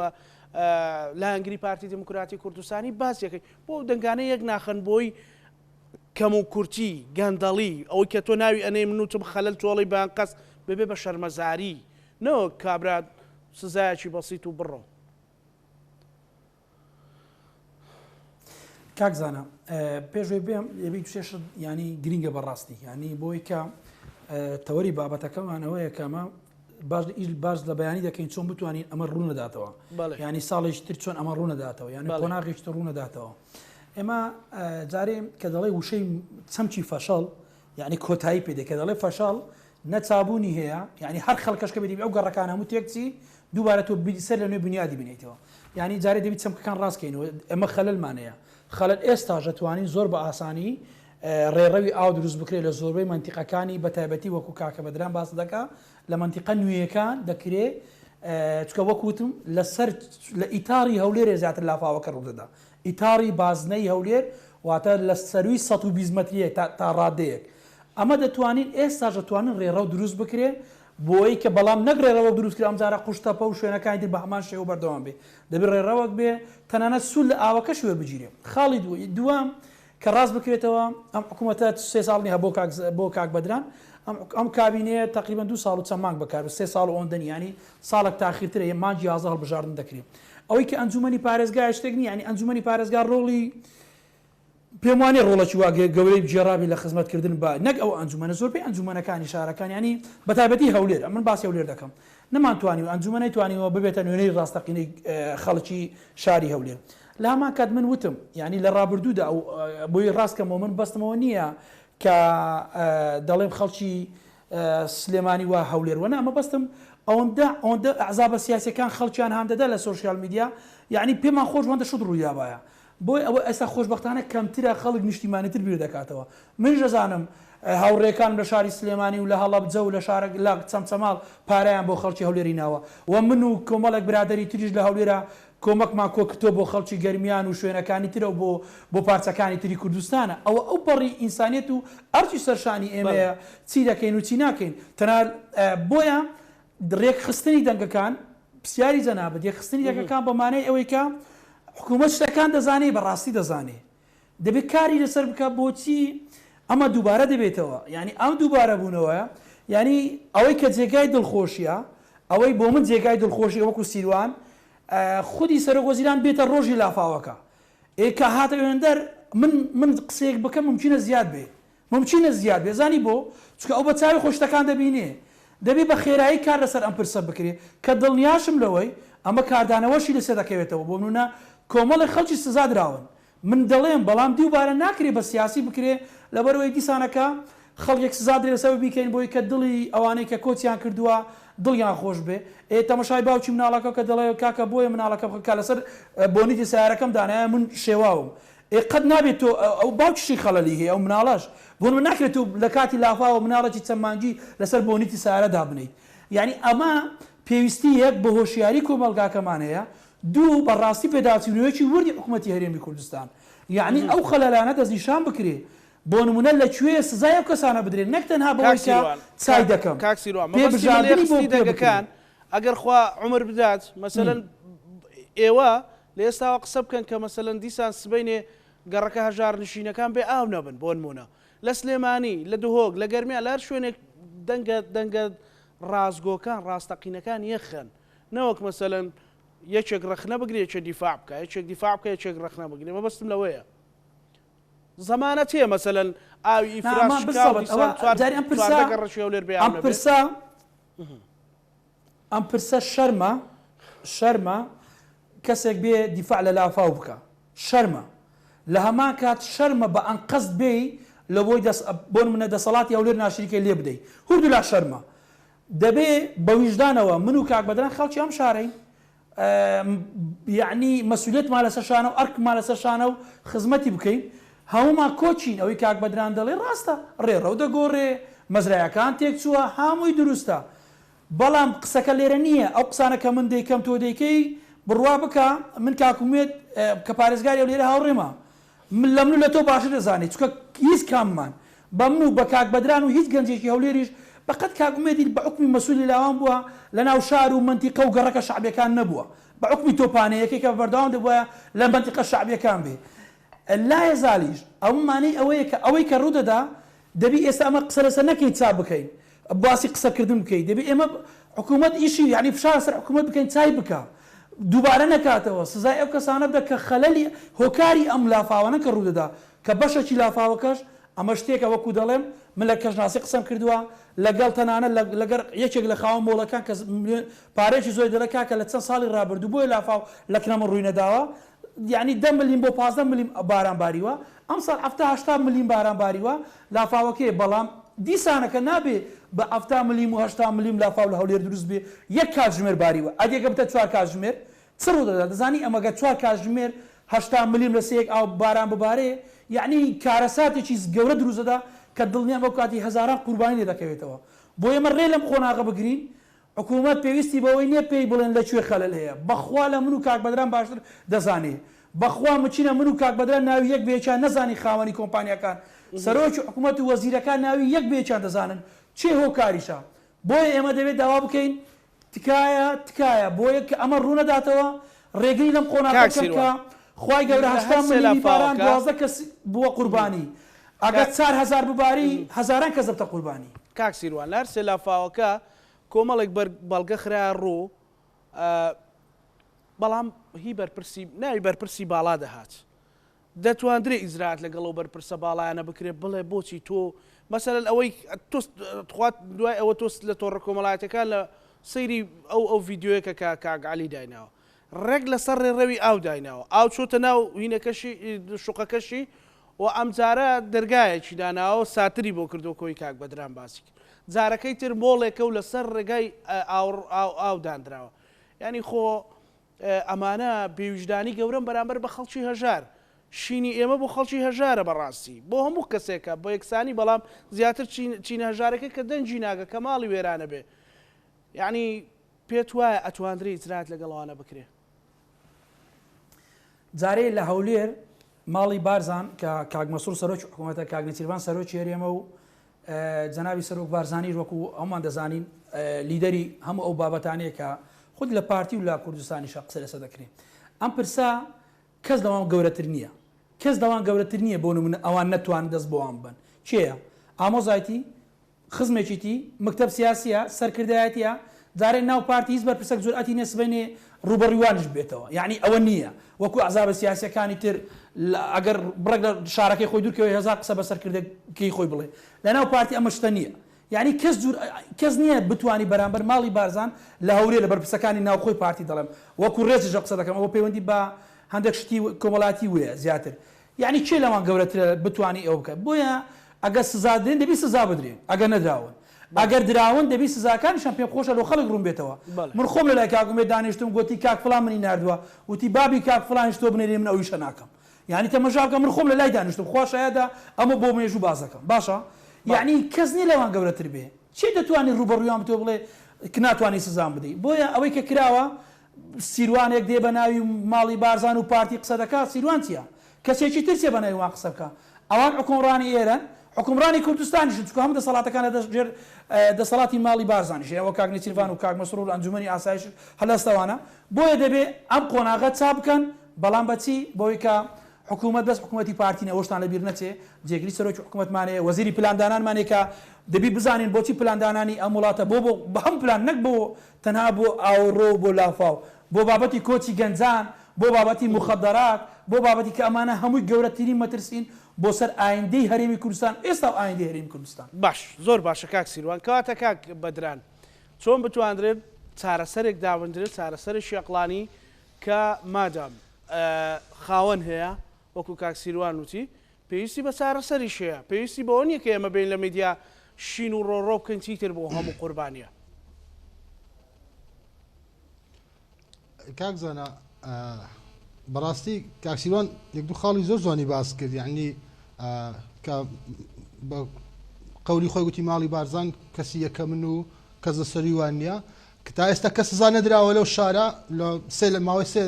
لایەنگری پارتی دیموکراتی کوردستانی باسیەکەی بۆ دەنگانە یەک ناخەن بۆی کەم و کورتی گەندەڵی ئەوەی کە تۆ ناوی ئەنێی من وتم خەلەل تۆڵەی بانقەست ببێ بە شەرمەزاری نەوەک کابرا سزایەکی بەسیت و بڕۆ. کاک زانا پێش وەی بێم یەبی دوسێ شت ینی گرینگە بەڕاستی ینی بۆی کە تەوەری بابەتەکەمان ئەوەیە کە ئەمە باش باش لە بەیانی دەکەین چۆن بتوانین ئەمە ڕوونەداتەوە ینی ساڵێکی تر چۆن ئەمە ڕوونەداتەوە یعنی قۆناغێکی تر ڕوونەداتەوە ئێمە جارێ کە دەڵێ وشەی چەمکی فەشەڵ یعنی کۆتایی پێ دێ کە دەڵێ فەشەڵ نە چابوونی هەیە یعنی هەر خەڵکەش کە بێتی ئەو گەڕەکان هەموو تێکچی دووبارە تۆ سەر لە نوێ بنیادی بنیتەوە یعنی جارێ دەبی چەمکەکان ڕاستکەینەوە ئەمە خەلەلمان هەیە خەلەل ئێستاش دەتوانین زۆر بە ئاسانی ڕێڕەوی ئاو دروست بکرێت لە زۆربەی مەنتیقەکانی بە تایبەتی وەکو کاکە بەدران باس دەکا لە مەنتیقە نوێیەکان دەکرێ چکە وەک وتم لەسەر لە ئیتاری هەولێرێ زیاتر لافاوەکە ڕوودەدا ئیتاری بازنەی هەولێر واتە لە سەروی 120 مەتریە تا ڕادەیەک ئەمە دەتوانین ئێستاش دەتوانن ڕێڕەو دروست بکرێ بۆی کە بەڵام نەک ڕێڕەوەک دروست کرا ئەمجارە قوشتەپە و شوێنەکانی تر بە هەمان شێوە بەردەوام بێ دەبێ ڕێڕەوەک بێ تەنانەت سوود لە ئاوەکەش وەربگیرێ خاڵی دووەم کە ڕاست بکرێتەوە ئەم حکوومەتە سێ ساڵ نییە بۆ کاک بۆ کاک بەدران ئەم ئەم کابینەیە تقریبا دو ساڵ و چەند مانگ بەکار سێ ساڵ و ئەوەندە نییە یانی ساڵێک تاخیرترە مانگی 11 هەڵبژاردن دەکرێت ئەوەی کە ئەنجومەنی پارێزگا شتێک نییە یانی ئەنجومەنی پارێزگا ڕۆڵی پێم وانیە ڕۆڵێکی وا گەورەی بگێڕابێ لە خزمەتکردن بە نەک ئەو ئەنجومەنە زۆربەی ئەنجومەنەکانی شارەکان یانی بەتایبەتی هەولێر ئەمن باسی هەولێر دەکەم نەمانتوانیوە ئەنجومەن نەیتوانیوە ببێتە نوێنەری ڕاستەقینەی خەڵکی شاری هەولێر لە هەمان کات من وتم یانی لە ڕابردوودا ئەو بۆی ڕاست کەمەوە من بەستمەوە نییە کە دەڵێم خەڵکی سلێمانی و هەولێر وە نا مەبەستم ئەوەندە ئەوەندە ئەحزابە سیاسەکان خەڵکیان هاندەدا لە سۆشیال میدیا یعنی پێمان خۆش وەندە شت ڕوویدابایە بۆیە ئەوە ئێستا خۆشبەختانە کەمترە خەڵک نیشتیمانیتر بیر دەکاتەوە. منیش دەزانم هاوڕێکانم لە شاری سلێمانی و لە هەڵەبجە و لە شارە لە چەمچەماڵ پارەیان بۆ خەڵکی هەولێری ناوە و من و کۆمەڵێک برادەری تریش لە هەولێرا کۆمەکمان کۆکردووە بۆ خەڵکی گەرمیان و شوێنەکانی ترە و بۆ بۆ پارچەکانی تری کوردستانە. ئەوە ئەو پەڕی ئینسانیەت و ئەرکی سەرشانی ئێمەیە چی دەکەین و چی ناکەین. تەنها بۆیە ڕێکخستنی دەنگەکان، پرسیاری جەنابت، یەکخستنی دەنگەکان بە مانای ئەوەی کە حکوومەت شتەکان دەزانێ، بە ڕاستی دەزانێ، دەبێ کاری لەسەر بکا بۆچی ئەمە دووبارە دەبێتەوە، یانی ئەم دووبارەبوونەوەیە، یانی ئەوەی کە جێگای دڵخۆشییە، ئەوەی بۆ من جێگای دڵخۆشییە وەکوو سیروان، خودی سەرۆکوەزیران بێتە ڕۆژی لافاوەکە، ئێ کە هاتە وێندەر من من قسەیەک بکەم مومکینە زیاد بێ، مومکینە زیاد بێ زانی بۆ؟ چونکە ئەو بە چاوی خۆی شتەکان دەبینێ. دەبێ بە خێرایی کار لەسەر ئەم پرسە بکرێ کە دڵنیاشم لەوەی ئەمە کاردانەوەشی لەسەر دەکەوێتەوە بۆ نمونە کۆمەڵێک خەڵکی سزا دراون من دەڵێم بەڵام دووبارە ناکرێ بە سیاسی بکرێ لەبەرئەوەی دیسانەکە خەڵکێک سزا درێ لەسەر بیکەین بۆی کە دڵی ئەوانەی کە کۆچیان کردووە دڵیان خۆش بێ ئێ تەمەشای باوکی مناڵەکە کە دەڵێ کاکە بۆیە مناڵەکەم کە لەسەر بۆنیتی سەیارەکەم دانایە من شێواوم ئێ قەت نابێت تۆ ئەو باوکیشی خەڵەلی هەیە ئەو مناڵەش بۆ نمونە ناکرێت تۆ لە کاتی لافاوە مناڵێکی چەند مانگی لەسەر بۆنیتی سەیارە دابنێیت یانی ئەمە پێویستی یەک بە هۆشیاری کۆمەڵگاکەمان هەیە دوو بە ڕاستی پێداچوونەوەیەکی وردی حکومەتی هەرێمی کوردستان یانی ئەو خەلەلانە دەستنیشان بکرێ بۆ نمونە لە کوێ سزای ئەو کەسانە بدرێن نەک تەنها کاک بەوەی کە سیروان چای کاک دەکەم کاک سیروان پێ مەبەستی من لە بژاردنی بۆ یەکخستنی پێ بکرێ. دەنگەکان ئەگەر خوا عومر بدات مەسەلەن ئێوە لە ئێستاوە قسە بکەن کە مەسەلەن دیسان سبەینێ گەڕەکە هەژارنشینەکان بێ ئاو نەبن بۆنمونە لە سلێمانی لە دهۆک لە گەرمیان لە هەر شوێنێک دەنگە دەنگە ڕاستگۆکان ڕاستەقینەکان یەکخەن نەوەک مەسەلەن یەکێک ڕەخنە بگرێ یەکێ دیفاع بکە یەکێک دیفاع بکە یەکێک ڕەخنە بگرێ مەبەستم لەوەیە زەمانەت هەیە مەسەلەن ئاوی نا ئیفراز ئەمە شکا و بالضبط دیسان ئەوە چوار جاری ئەم پرسە 14 گەڕەکی هەولێر بێ ئاو ئەم نەبێ پرسە ئەم پرسە شەرمە شەرمە کەسێک بێ دیفاع لە لافاو بکا شەرمە لە هەمان کات شەرمە بە ئەنقەست بێی لە بۆی دەس بۆ نمونە دەسەڵاتی هەولێر ناشریکەی لێ بدەی هوردولا شەرمە دەبێ بە ویژدانەوە من و کاک بەدران خەڵکی ئەم شارەین یەعنی مەسولیەتمان لەسەر شانە و ئەرکمان لەسەر شانە و خزمەتی بکەین هەموومان کۆچین ئەوەی کاک بەدران دەڵێ ڕاستە ڕێڕەو دەگۆڕێ مەزرایەکان تێکچووە هەمووی دروستە بەڵام قسەکە لێرە نییە ئەو قسانە کە من دەیکەم تۆ دەیکەی بڕوا بکە من کاک ئومێد کە پارێزگاری هەولێرە هاوڕێمە من لە من و لە تۆ باشتر دەزانێت چونکە هیچ کاممان بە من و بە کاک بەدران و هیچ گەنجێکی هەولێریش بە قەد کاک ئومێدی بە حوکمی مەسولی لاوان بووە لە ناو شار و مەنتیقە و گەڕەکە شەعبیەکان نەبووە بە حوکمی تۆپانەیەکەی کە بەردەوام دەبوایە لە مەنتیقە شەعبیەکان بێ لایەزالیش ئەوە مانای ئەوەیە کە ئەوەی کە ڕوودەدا دەبی ئێستا ئەمە قسە لەسەر نەکەین چا بکەین باسی قسەکردن بکەی دەبی ئێمە حکوومەت ئیشی یعنی فشار لەسەر حکوومەت بکەین چای بکە دووبارە نەکاتەوە سزای ئەو کەسانە بدە کە خەلەلی هۆکاری ئەم لافاوانە کە ڕوودەدا کە بەشێکی لافاوەکەش ئەمە شتێکە وەکو دەڵێم من لە کەشناسی قسەم کردووە لەگەڵ تەنانەت لەگەر یەکێک لە خاوەن مۆڵەکان کە پارەیەکی زۆری دەڵێ کاکە لە چەند ساڵی ڕابردوو بۆیە لافاو لە کنەمە ڕووی نەداوە یانی دە ملیم بۆ 15 ملیم باران باریوە ئەمساڵ 70 80 ملیم باران باریوە لافاوەکەی بەڵام دیسانەکە نابێ بە 70 ملیم و 80 ملیم لافاو لە هەولێر دروست بێ یەک کاتژمێر باریوە ئەدی گە بتە چوار کاتژمێر چ ڕوودەدات دەزانی ئەمە گەر چوار کاتژمێر 80 ملیم لەسەر یەک ئاو باران ببارێ یەعنی کارەساتێکی گەورە دروست دەدا کە دڵنیام ئەو کاتی هەزاران قوربانی لێ دەکەوێتەوە بۆ ئێمە ڕێ لەم قۆناغە بگرین حکوومەت پێویستی بەوەی نییە پێی بڵێن لە کوێ خەلەل هەیە بەخوا لە من و کاک بەدران باشتر دەزانێ بەخوا مچینە من و کاک بەدران ناوی یەک بە یەکیان نەزانی خاوەنی کۆمپانیاکان سەرۆکی حکوومەت و وەزیرەکان ناوی یەک بە یەکیان دەزانن چێ هۆکاریشە بۆیە ئێمە دەبێت داوا بکەین تکایە تکایە بۆیە کە ئەمە ڕوونەداتەوە ڕێگری لەم قۆناغە کاک بکەن کە سیروان خوای گەورە لە 80 هەر سێ ملیمی باران لافاوەکە 12 کەس بووە قوربانی ئەگەر کاک 4000 بباری هەزاران کەس دەبتە قوربانی. کاک سیروان لە هەر سێ لافاوەکە کۆمەڵێک بەر بەڵگە خرایە ڕوو بەڵام هی بەرپرسی ناوی بەرپرسی باڵا دەهات دەتواندرێ ئیجرائات لەگەڵ ئەو بەرپرسە باڵایانە بکرێ بڵێ بۆچی تۆ مەسەلەن ئەوەی تۆ تخوا دوای ئەوە تۆ لە تۆڕە کۆمەڵایەتەکان لە سەیری ئەو ئەو ڤیدیۆیەکە کە کاک عەلی دایناوە ڕێک لەسەر ڕێڕەوی ئاو دایناوە ئاو چۆتە ناو هینەکەشی شوقەکەشی و ئەمجارە دەرگایەکی داناوە ساتری بۆ کردووە کۆی کاک بەدران باسی کرد جارەکەی تر مۆڵێکە و لەسەر ڕێگای ئاو ئاو ئاو دانراوە یعنی خۆ ئەمانە بێویژدانی گەورەن بەرامبەر بە خەڵکی هەژار. شینی ئێمە بۆ خەڵکی هەژارە بەڕاستی. بۆ هەموو کەسێکە بە یەکسانی بەڵام زیاتر چینە هەژارەکە کە دەنگی ناگە کە ماڵی وێرانە بێ. یەعنی پێت وایە ئەتواندرێ ئیجرائات لەگەڵ ئەوانە بکرێ؟ جارێ لە هەولێر ماڵی بارزان کە کاک مەسرور سەرۆکی حکوومەتە، کاک نێچیرڤان سەرۆکی هەرێمە و جەنابی سەرۆک بارزانیش وەکو هەموومان دەزانین لیدەری هەموو ئەو بابەتانەیە کە خود لە پارتی و لە کوردستانیشە قسە لەسەر دەکرێت. ئەم پرسە کەس لەوان گەورەتر نییە. کەس لەوان گەورەتر نییە بۆ نمونە ئەوان نەتوانن دەست بۆ وان ببەن. کێیە؟ ئامۆزایتی؟ خزمێکیتی؟ مەکتەب سیاسیە؟ سەرکردایەتیە؟ جارێ ناو پارتی هیچ بەرپرسەک جورئەتی نیە سبەینێ ڕووبەڕووی وانیش ببێتەوە. یەعنی ئەوە نییە وەکو ئەحزابە سیاسیەکانی تر ئەگەر بڕێک لە شارەکەی خۆی دوورکەوێ هەزار قسە بە سەرکردەکەی خۆی بڵێ. لەناو پارتی ئەمە شتە نییە. یەعنی کەس جور کەس نییە بتوانی بەرامبەر ماڵی بارزان لە هەولێر لە بەرپرسەکانی ناوخۆی پارتی دەڵێم وەکو ڕێزیش قسە دەکەم ئەوە پەیوەندی بە هەندێک شتی کۆمەڵایەتی وەیە زیاتر یەعنی کێ لەوان گەورەترە بتوانی ئەوە بکات بۆیە ئەگەر سزا درێن دەبی سزا بدرێن ئەگەر نەدراون ئەگەر دراون دەبی سزاکانیشان پێم خۆشە لۆ خەڵک ڕوون بێتەوە من خۆم لەلای کاک ئومێد دانیشتم گۆتی کاک فڵان منی ناردووە وتی بابی کاک فڵانیش تۆ بنێری من ئەو ئیشە ناکەم یعنی تەمەشا بکە من خۆم لەلای دانیشتم خوا شایەدە ئەمە بۆ مێژوو باس دەکەم باشە یعنی کەس نییە لەوان گەورەتر بێ چێ دەتوانی ڕووبەڕوویان بتەوە بڵێ ناتوانی سزام بدەی بۆیە ئەوەی کە کراوە سیروانێک دێ بە ناوی ماڵی بارزان و پارتی قسە دەکا سیروان چیە؟ کەسێکی تر چیە بە ناوی وان قسە بکا؟ ئەوان حوکمڕانی ئێرەن حوکمڕانی کوردستانیشن چونکە هەموو دەسەڵاتەکان لە دەست ژێر دەسەڵاتی ماڵی بارزانیش هەیە وەک کاک نێچیرڤان و کاک مەسرور و ئەنجومەنی ئاسایش هەر لەستەوانە بۆیە دەبێ ئەم قۆناغە چا بکەن بەڵام بە چی بەوەی کە حکوومەت بەس حکوومەتی پارتی نیە ئەوەشتان لەبیر نەچێ جێگری سەرۆکی حکوومەتمان هەیە وەزیری پلاندانانمان هەیە کە دەبی بزانین بۆچی پلاندانانی ئەم وڵاتە بۆ بۆ بە هەموو پلان نەک بۆ تەنها بۆ ئاوەڕۆ و بۆ لافاو، بۆ بابەتی کۆچی گەنجان، بۆ بابەتی موخەدەرات، بۆ بابەتی کە ئەمانە هەمووی گەورەترین مەترسین بۆ سەر ئایندەی هەرێمی کوردستان ئێستا و ئایندەی هەرێمی کوردستان. باش زۆر باشە کاک سیروان کەواتە کاک بەدران چۆن بتواندرێت چارەسەرێک دابندرێت چارەسەرێکی ئەقڵانی کە مادام خاوەن هەیە وەکو کاک سیروان وتی پێویستی بە چارەسەریش هەیە، پێویستی بەوە نییە کە ئێمە بێین لە میدیا شین و ڕۆڕۆ بکەین چیتر بۆ هەموو قوربانییە. کاک زانا بەڕاستی کاک سیروان یەک دوو خاڵی زۆر جوانی باس کرد یعنی کە بە قەولی خۆی گوتی ماڵی بارزان کەسی یەکەمن و کەس لەسەری وان نییە کە تا ئێستا کەس سزا نەدراوە لەو شارە لە سێ لە ماوەی سێ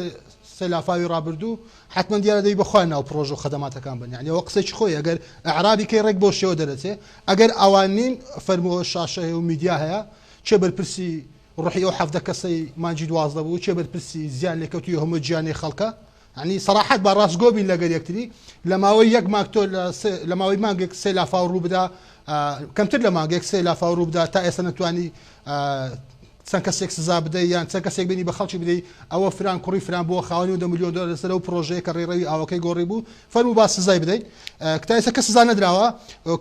سێ لافاوی ڕابردوو حتمما دیارە دەی بەخۆیان ناو پڕۆژە و خەدەماتەکان بن یعنی ئەوە قسێکی خۆی ئەگەر ئەعرابی کەی ڕێک بۆ شێوە دەرەچێ ئەگەر ئەوان نین فەرمووە شاشە هەیە و میدیا هەیە چێ بەرپرسی ڕحی ئەو 17 کەسەی مانگی 12 بوو چێ بەرپرسی زیان لێکەوتوی هەموو گیانی خەڵکە یعنی سەراحەت با ڕاستگۆ بین لەگەر یەکتری لە ماوەی یەک مانگ تۆ لە ماوەی مانگێک سێ لافاو ڕوو بدا کەمتر لە مانگێک سێ لافاو ڕوو بدا تا ئێستا نەتوانی. چەند کەسێک سزا بدەی یان چەند کەسێک بێنی بە خەڵکی بدەی ئەوە فران کوڕی فران بووە خاوەنی ئەو دە ملیۆن دۆلار لەسەر ئەو پڕۆژەیە کە ڕێڕەوی ئاوەکەی گۆڕی بوو فەرموو با سزای بدەین تا ئێستا کەس سزا نەدراوە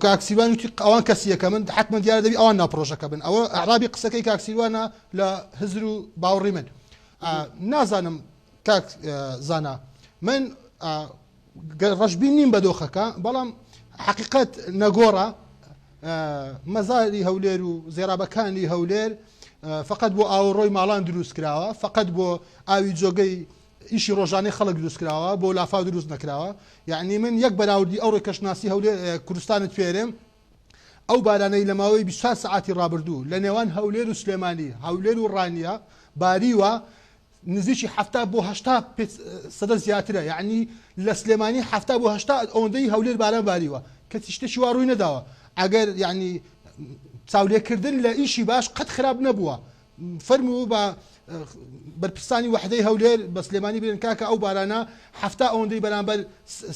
کاک سیروان وتی ئەوان کەسی یەکەمن حەتمەن دیارە دەبی ئەوان ناو پڕۆژەکە بن ئەوە ئەعرابی قسەکەی کاک سیروانە لە هزر و باوەڕی من نازانم کاک زانا من ڕەشبین نیم بە دۆخەکە بەڵام حەقیقەت نەگۆڕە مەزاری هەولێر و زێرابەکانی هەولێر فقط بۆ ئاوەڕۆی ماڵان دروست کراوە فقط بۆ ئاوی جۆگەی ئیشی ڕۆژانەی خەڵک دروست کراوە بۆ لافاو دروست نەکراوە یعنی من یەک بەراوردی ئەوڕۆی کەشناسی هەولێر کوردستانت پێرێم ئەو بارانەی لە ماوەی 24 سەعاتی ڕابردوو لە نێوان هەولێر و سلێمانی هەولێر و ڕانیە باریوە نزیکی 70 بۆ 80 سەدە زیاترە یعنی لە سلێمانی 70 بۆ 80 ئەوەندەی هەولێر باران باریوە کەچی شتێکی وا ڕووی نەداوە ئەگەر یعنی چاولێکردن لە ئیشی باش قەت خراپ نەبووە فەرموو بە بەرپرسانی وەحدەی هەولێر بە سلێمانی بلێن کاکە ئەو بارانە 70 ئەوەندەی بەرامبەر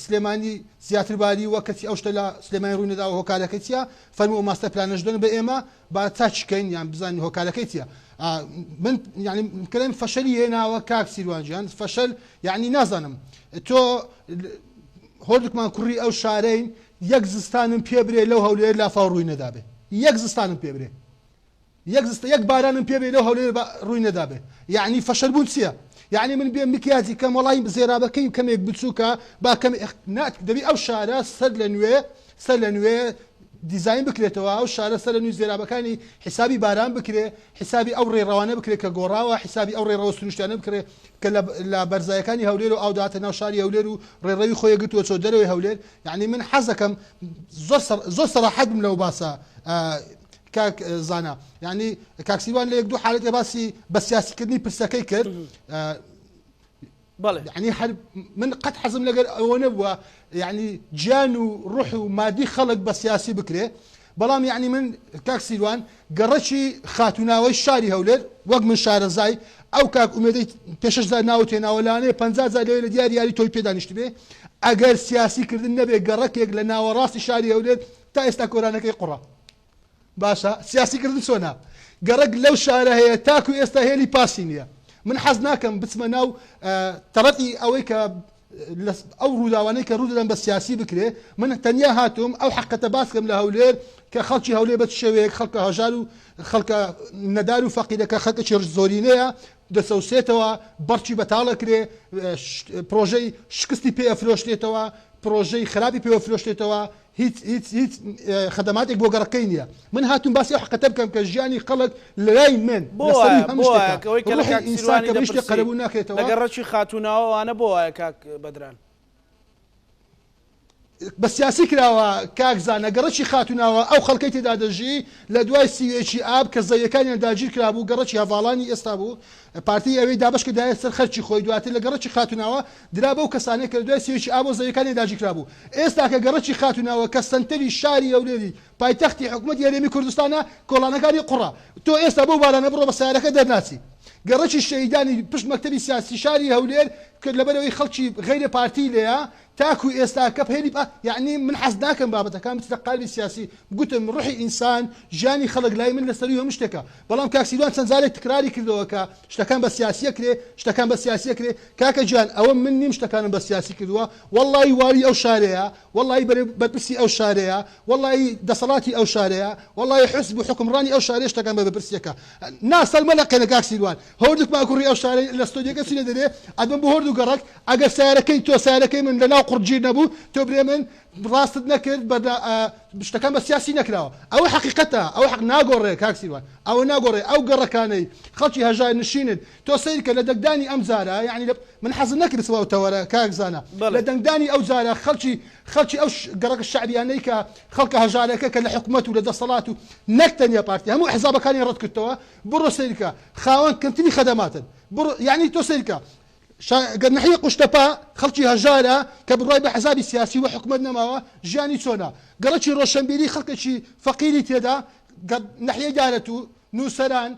سلێمانی زیاتر باریوە کەچی ئەو شتە لە سلێمانی ڕووی نەداوە هۆکارەکەی چییە فەرموو ئەو ماستەر پلانەش دەن بە ئێمە با چاکی کەین یان بزانین هۆکارەکەی چییە من یعنی کەلێم فەشەلی هێناوە کاک سیروان گیان فەشەل یعنی نازانم تۆ هۆردوکمان کوڕی ئەو شارەین یەک زستانم پێ برێ لەو هەولێر لافاو ڕووی نەدابێ یەک زستانم پێ برێ یەک زستە یەک بارانم پێ بێ لەو هەولێر ڕووی نەدابێ یعنی فەشەل بوون چییە؟ یعنی من بێم مکیاجی کەم وەڵی زێرابەکەی کەمێک بچووکە با کەم دەبی ئەو شارە سەر لە نوێ سەر لە نوێ دیزاین بکرێتەوە ئەو شارە سەر لە نوێ زێرابەکانی حیسابی باران بکرێ حیسابی ئەو ڕێڕەوانە بکرێ کە گۆڕاوە حیسابی ئەو ڕێڕەوە سروشتیانە بکرێ کە لە بەرزایەکانی هەولێر و ئاو داتە ناو شاری هەولێر و ڕێڕەوی خۆی گرتووە چۆ دەرەوەی هەولێر یعنی من حەزەکەم زۆر زۆر سەراحەت بم لەو باسە کاک زانا یعنی کاک سیروان لە یەک دوو حالەتێ باسی بە سیاسیکردنی پرسەکەی کرد بەڵێ. یعنی هەر من قەت حەزم لەگەر ئەوە نەبووە یعنی گیان و ڕوح و مادی خەڵک بە سیاسی بکرێ بەڵام یعنی من کاک سیروان گەڕەکی خاتوناوەی شاری هەولێر وەک من شارەزای ئەو کاک ئومێدەی پێشش جار ناوت هێناوە لانەیە 50 جار لەوێ لە دیاری یاری تۆی پێدانیشتبێ ئەگەر سیاسی کردن نەبێ گەڕەکێک لە ناوەڕاستی شاری هەولێر تا ئێستا کۆرانەکەی قوڕە باشە سیاسی کردن چۆنە؟ گەڕەک لەو شارە هەیە تاکو ئێستا هێلی پاسی نییە. من حەز ناکەم بچمە ناو تەڕەتی ئەوەی کە ئەو ڕووداوانەی کە ڕوودەدەن بە سیاسی بکرێ. من تەنیا هاتووم ئەو حەقەتە باس کەم لە هەولێر کە خەڵکی هەولێر بە چ شێوەیەک خەڵکە هەژار و خەڵکە نەدار و فەقیرەکە خەڵکێکی زۆرینەیە دەچەوسێتەوە، بەڕکی بەتاڵ ئەکرێ، پرۆژەی شکستی پێ ئەفرۆشرێتەوە، پرۆژەی خراپی پێوە فرۆشرێتەوە، هیچ هیچ هیچ خەدەماتێک بۆ گەڕەکەی نییە. من هاتووم باسی ئەو حەقیقەتە بکەم کە ژیانی خەڵک لەلای من بۆ لە سەرووی وایە هەموو بۆ وایە شتێکە. کە ئەوەی کە لە ڕۆحی کاک ئینسان سیروانی کە بە هیچ شتێک دەپرسی قەرەبوو لە ناکرێتەوە. گەڕەکی خاتووناوە ئەوانە بۆ وایە کاک بەدران؟ بە سیاسی کراوە کاک زانا گەڕەکی خاتووناوە ئەو خەڵکەی تێدا دەژی لە دوای 31 ی ئاب کە زەویەکانیان داگیر کرابوو گەڕەکی هەڤاڵانی ئێستا بوو پارتی ئەوێی دابەش کردایە سەر خەرکی خۆی دواتر لە گەڕەکی خاتووناوە درا بەو کەسانەی کە لە دوای 31 ی ئابەوە زەویەکانیان داگیر کرابوو ئێستا کە گەڕەکی خاتووناوە کە سەنتەری شاری هەولێری پایتەختی حکومەتی هەرێمی کوردستانە کۆڵانەکانی قوڕە تۆ ئێستا بەو بارانە بڕۆ بە سەیارەکە دەرناچی گەڕەکی شەهیدانی پشت مەکتەبی سیاسی شاری هەولێر کە لەبەرئەوەی خەڵکی غەیرە پارتی لێیە تاکو ئێستا کە هێلی پا یەعنی من حەز ناکەم بابەتەکان بچتە قالبی سیاسی گوتم ڕوحی ئینسان ژیانی خەڵک لای من لە سەروی هەموو شتێکە بەڵام کاک سیروان چەند جارێک تکراری کردەوە کە شتەکان بە سیاسی ئەکرێ شتەکان بە سیاسی ئەکرێ کاکە گیان ئەوە من نیم شتەکانم بە سیاسی کردووە وەڵڵاهی والی ئەو شارەیە وەڵڵاهی بەرپرسی ئەو شارەیە وەڵڵاهی دەسەڵاتی ئەو شارەیە وەڵڵاهی حزب و حوکمڕانی ئەو شارەیە شتەکان بە بەرپرسیەکە نا سەر مەلەقێنە کاک سیروان هەردووکمان کوڕی ئەو شارەی لە ستۆدیۆکە چینە دەرێ ئەبم بۆ هەردوو گەڕەک ئەگەر سەیارەکەی تۆ سەیارەکەی من لەناو قوڕ گیر نەبوو تۆ برێ من ڕاستت نەکرد بەرنا شتەکان بە سیاسی نەکراوە ئەوە حەقیقەتە ئەوە حەق ناگۆڕێ کاک سیروان ئەوە ناگۆڕێ ئەو گەڕەکانەی خەڵکی هەژار نشینن تۆ سەیرکە لە دەنگدانی ئەم جارە یعنی لە من حەزم نەکرد بچمە ئەو تەوەرە کاک زانا بەڵێ. لە دەنگدانی ئەو جارە خەڵکی خەڵکی ئەو گەڕەکە شەعبیانەی کە خەڵکە هەژارەکە کە لە حکومەت و لە دەسەڵات و نەک تەنیا پارتی هەموو حزابەکانی ڕەت کردەوە بڕۆ سەیرکە خاوەن کەمتری خەدەماتن بڕۆ یعنی تۆ سەیرکە گەر نەحیە قوشتەپە خەڵکی هەژارە کە بڕوای بە حزابی سیاسی و حکومەت نەماوە ژیانی چۆنە؟ گەڕەکی ڕۆشەنبیری خەڵکێکی فەقیری تێدا گەر نەحیەی دارەتوو، نووسەران،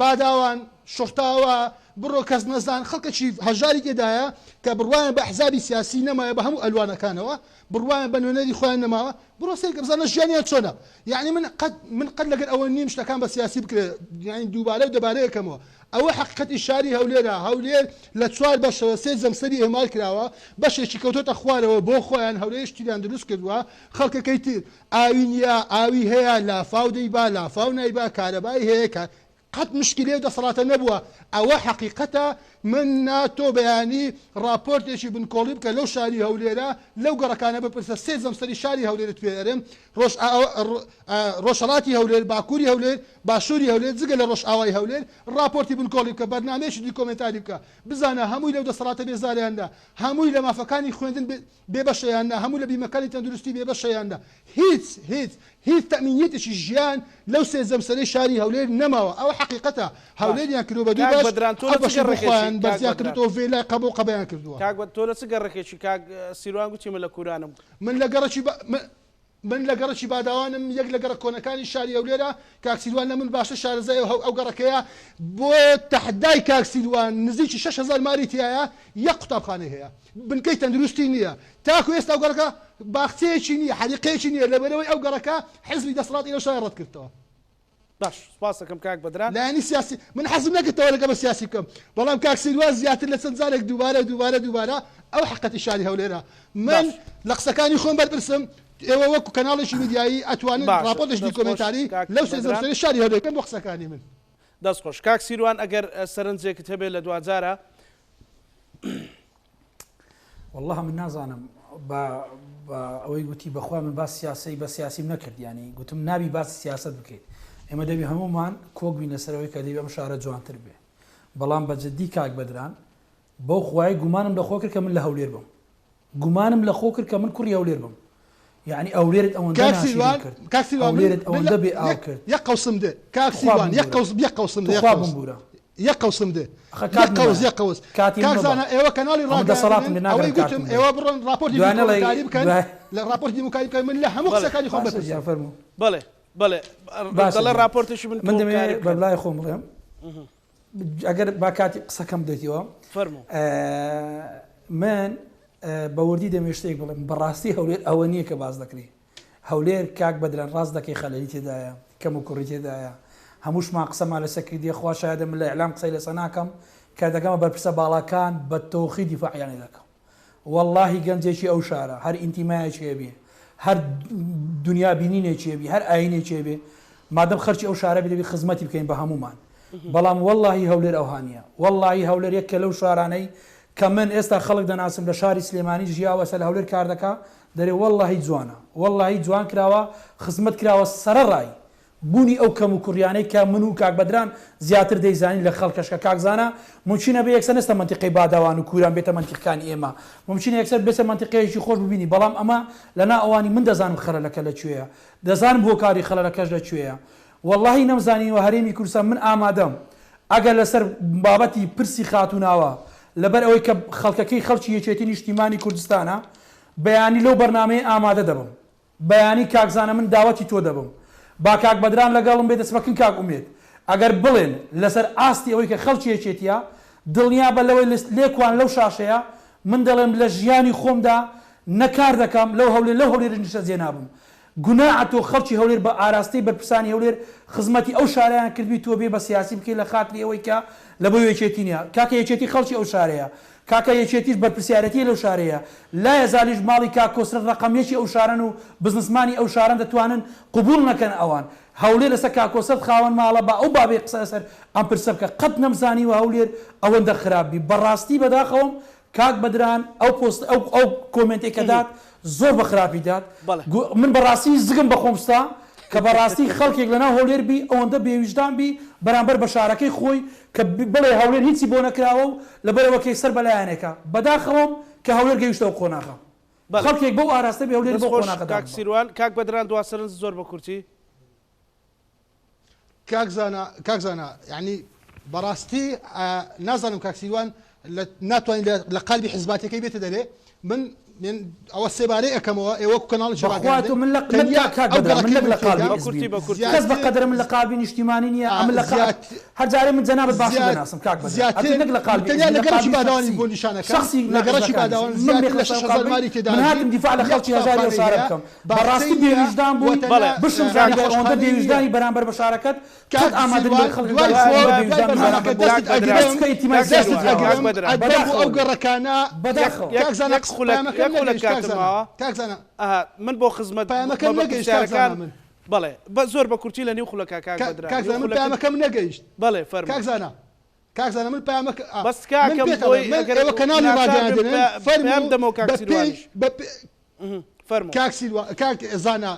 باداوان، شوڕتاوە، بڕۆ کەس نەزان خەڵکەکی هەژاری تێدایە کە بڕوایان بە ئەحزابی سیاسی نەمایە بە هەموو ئەلوانەکانەوە بڕوایان بە نوێنەری خۆیان نەماوە بڕۆ سەیرکە بزانە ژیانیان چۆنە یەعنی من قەت من قەت لەگەر ئەوە نیم شتەکان بە سیاسی بکرێ یەعنی دووبارە و دەبارە یەکەمەوە ئەوە حەقیقەتی شاری هەولێرە هەولێر لە چوار بەشەوە سێ جەمسەری ئیهمال کراوە بەشێکی کەوتۆتە خوارەوە بۆ خۆیان هەولێریش تریان دروست کردوە خەڵکەکەی تر ئاوی نیە ئاوی هەیە لافاو دەیبا لافاو نایبا کارەبای هەیە کار قەت مشکیلەی ئەو دەسەڵاتە نەبووە ئەوە حەقیقەتە من نا تۆ بەیانی ڕاپۆرتێکی بنکۆڵی بکە لەو شاری هەولێرە لەو گەڕەکانە بپرسە سێ جەمسەری شاری هەولێرت پێ ئەرێم ڕۆژهەڵاتی هەولێر باکوری هەولێر باشوری هەولێر جگە لە ڕۆژئاوای هەولێر ڕاپۆرتی بنکۆڵی بکە بەرنامەیەکی دیکۆمێنتاری بکە بزانە هەمووی لەو دەسەڵاتە بێزارە یان نا هەمووی لە مافەکانی خوێندن بێ بەشە یان نا، هەموو لە بیمەکانی تەندروستی بێ بەشە یان نا، هیچ هیچ هیچ تەئمینیەتێکی ژیان لەو سێ جەمسەرەی شاری هەولێر نەماوە، ئەوە حەقیقەتە، باش هەولێریان کردوە بە دوو کاک بەش، بەدران تۆ ئەو لە چ بەشەی بۆ گەڕەکێکی خۆیان کاک بەرزیان بەدران کردۆتەوە ڤێلای قەبە و قەبەیان کردوە. کاک بە تۆ لە چ گەڕەکێکی کاک سیروان گوتی من لە کورانم. من لە گەڕەکی بە من من لە گەڕەکی باداوانم، یەک لە گەڕەک کۆنەکانی شاری هەولێرە، کاک سیروان لە من باشتر شارەزای ئەو ئەو گەڕەکەیە، بۆ تەحدای کاک سیروان نزیکی 6000 ماری تیایە، یەک قوتابخانەی هەیە، بنکەی تەندروستی نییە، تاکو ئێستا ئەو گەڕەکە باخچەیەکی نییە، حەدیقەیەکی نییە، لەبەرئەوەی ئەو گەڕەکە حزبی دەسەڵاتی لەو شارە ڕەتکردەوە. باش سوپاس دەکەم کاک بەدران. لایەنی سیاسی من حەزم نەکرد تەوەرەکە بە سیاسی بکەم بەڵام کاک سیروان زیاتر لە چەند جارێک دووبارە دووبارە دووبارە ئەو حەقەتی شاری هەولێرە من باش. لە قسەکانی خۆم بەرپرسم ئێوە وەکو کەناڵێکی میدیایی ئەتوانن باشە ڕاپۆرتێکی دەست خۆش دیکۆمێنتاری کاک لەو سێ بەدران. جەمسەرەی شاری هەولێر بکەن بۆ قسەکانی من. دەست خۆش کاک سیروان ئەگەر سەرنجێکت هەبێت لە دواجارا. واللە من نازانم بە ئەوەی گوتی بەخوا من باس سیاسی بە سیاسیم نەکرد ینی گوتم نابی باسی سیاست بکەیت ئێمە دەبی هەمومان کۆک بین لەسەرەوەی کە دەبی ئەم شارە جوانتر بێ بەڵام بە جدی کاک بەدران بەو خوای گومانم لە خۆ کرد کە من لە هەولێر بم گومانم لە خۆ کرد کە من کوڕی هەولێر بم یعنی ئەولێرت ئەوەندە کاک ناشرین سیروان کرد کاک سیروان من هەولێرت من لە ئەوەندە بێ ئاو یەک کرد یەک قەوسم دێ کاک توخوا سیروان یەک بمبورە قەوس یەک قەوسم دێ یەک توخوا قەوس بمبورە یەک قەوسم دێ ئەخە یەک کات قەوس نەمایە یەک قەوس کاتی کاک من مەبە زانا ئێوە کەناڵی ئەمە دەسەڵاتم ڕاگەیاندنن لێ ئەوەی ناگرم گوتم کارتم ئێوە بێ بڕۆن ڕاپۆرتی دوای نەڵێی دیموکاری بکەن دوای لە ڕاپۆرتی دیموکاری بکەن من لە هەموو بەڵێ قسەکانی خۆم باشە بەرپرسم گیان فەرموو بەڵێ بەڵێ باشە دەڵێ گیان ڕاپۆرتێکی من من کۆمکاری دەمەوێ بکەن بەلای خۆم بڵێم ئەگەر با کاتی قسەکەم بدەیتەوە فەرموو من بە وردی دەمەوێت شتێک بڵێم بەڕاستی هەولێر ئەوە نییە کە باس دەکرێ هەولێر کاک بەدران ڕاست دەکەی خەلەلی تێدایە کەم و کوڕی تێدایە هەمووشمان قسەمان لەسەر کردیە خوا شایەدە من لە ئیعلام قسەی لەسەر ناکەم کە دەگەمە بەرپرسە باڵاکان بە تۆخی دیفاعیان لێ دەکەم وەڵاهی گەنجێکی ئەو شارە هەر ئینتیمایەکی هەبێ هەر دنیا بینینێکی هەبی هەر ئاینێکی هەبێ مادەم خەرکی ئەو شارە بێ دەبی خزمەتی بکەین بە هەموومان بەڵام وەڵاهی هەولێر ئەوها نییە وەڵاهی هەولێر یەکێ لەو شارانەی کە من ئێستا خەڵک دەناسم لە شاری سلێمانی ژیاوە ئێستا لە هەولێر کار دەکا دەرێ وەڵاهی جوانە وەڵاهی جوان کراوە خزمەت کراوە سەرەڕای بوونی ئەو کەم و کوڕیانەی کە من و کاک بەدران زیاتر دەیزانین لە خەڵکەش کە کاک زانا مومکینە بێ یەکسەر نەچتە مەنتیقەی باداوان و کوران بێتە مەنتیقەکانی ئێمە مومکینە یەکسەر بێتە مەنتیقەیەکی خۆش ببینی بەڵام ئەمە لە نا ئەوانی من دەزانم خەلەلەکە لە کوێیە دەزانم هۆکاری خەلەلەکەش لە کوێیە وەڵاهی نەمزانیوە هەرێمی کوردستان من ئامادەم ئەگەر لەسەر بابەتی پرسی خاتووناوە لەبەر ئەوەی کە خەڵکەکەی خەڵکی یەکێتی نیشتیمانی کوردستانە بەیانی لەو بەرنامەیە ئامادە دەبم بەیانی کاک زانا من داوەتی تۆ دەبم با کاک بەدران لەگەڵم بێ دەچمە کن کاک ئومێد ئەگەر بڵێن لەسەر ئاستی ئەوەی کە خەڵکی یەکێتیە دڵنیابە لەوەی لێکوان لەو شاشەیە من دەڵێم لە ژیانی خۆمدا نە کار دەکەم لەو هەولێر لەو هەولێرش نیشتەجێ نابم گوناعە تۆ خەڵکی هەولێر بە ئاراستەی بەرپرسانی هەولێر خزمەتی ئەو شارەیان کردبی تۆ بێ بە سیاسی بکەی لە خاتری ئەوەی کە لە بۆ یەکێتی نیە کاکە یەکێتی خەڵکی ئەو شارەیە کاکە یەکێتیش بەرپرسیارەتیە لەو شارەیە لایەزالیش ماڵی کاک کۆسرەت ڕەقەم یەکی ئەو شارەن و بزنسمانی ئەو شارەن دەتوانن قبوڵ نەکەن ئەوان هەولێر لەسەر کاک کۆسرەت خاوەن ماڵە با ئەو بابەی قسە لەسەر ئەم پرسە بکە قەت نەمزانیوە هەولێر ئەوەندە خراپ بی بەڕاستی بەداخەوەم کاک بەدران ئەو پۆست ئەو ئەو کۆمێنتەی کە دات زۆر بە خراپی دات بەڵێ. من بەڕاستی زگم بە خۆم ستا کە بەڕاستی خەڵکێک لەناو هەولێر بی ئەوەندە بێویژدان بی بەرامبەر بە شارەکەی خۆی کە بڵێ هەولێر هیچی بۆ نەکراوە و لەبەرئەوە کەی سەر بە لایەنێکە بەداخەوەم کە هەولێر گەیشتە ئەو قۆناغە بەڵێ. خەڵکێک بەو ئاراستە بێ هەولێری دەست بەو خۆش قۆناغە کاک داببا. سیروان. کاک بەدران دوا سەرنج زۆر بە کورتی. کاک زانا کاک زانا یعنی بەڕاستی نازانم کاک سیروان لە ناتوانین لە قالبی حزباتەکەی بێتە دەرێ من من ئەوە سێبارەی ئەکەمەوە ئێوە وەکو کەناڵێکی بەخوا ڕاگەیاندن تۆ من لە من تەنیا کاک کاک ئەو بەدران من گەڕەکەی نەک من لە قالبی تێیدا بە کورتی حزبیم بە کورتی کەس بە زیاتر قەدر من لە قالبی نیشتیمانی نییە ئەمن لە قا زیات هەر جارێ من جەنابت باشتر زیات دەناسم کاک بەدران زیاتر ئەتو نەک لە من قالبی تەنیا حزبی لە لە گەڕەکی قالبی باداوانی شەخسی بۆ نیشانەکەم شەخسی لە گەڕەکی ناحزبەکانیش باداوان من زیاتر لە مێخەسەم 6000 قالبی ماری تێدا من ئەژی هاتم دیفاع لە یەک خەڵکی هەژاری ئەو قوتابخانەی شارە هەیە بکەم بەڕاستی باخچەی نییە بێویژدان بووی بەڵێ وەتەنە بشم کاک زانیبای ئەوەندە نەخۆشخانەی نییە بێویژدانی بەرامبەر بە شارەکەت کاک قەت ئامادە سیروان نیبووی خەڵکت دوای بەرامبەر خۆ بە دوای بێویژدان بەرنامەکە بەرامبەر کاک دەستت بەدران بەس ئەگرم چونکە ئینتیمای کاک سیاسی دەستت سیروان کاک تیاوە ئەگرم بەدران ئەدەم بۆ بەداخەوە ئەو بی گەڕەکانە یەک بەداخەوە یەک کاک زانا یەک خولەک پەیامەکەم یەک خولەک نەگەیشت کاک کاتم زانا ماوە کاک زانا ئەها من بۆ خزمەت پەیامەکەم بە نەگەیشت کاک زانا پرسیارەکان من بەڵێ بە زۆر بە کورتی لە نیو خولەکە کاک بەدران کاک نیو زانا من خولەکت پەیامەکەم نەگەیشت بەڵێ کاک فەرموو زانا کاک زانا من پەیامەکە ئا بەس من کاکەم پێت بۆی ئەڵێم من ئەگەر ئێوە کەناڵی ناچار بم ڕاگەیاندنن پەیام فەرموو دەمەوە کاک بە پێی سیروانیش بە پێ فەرموو کاک سیروان کاک زانا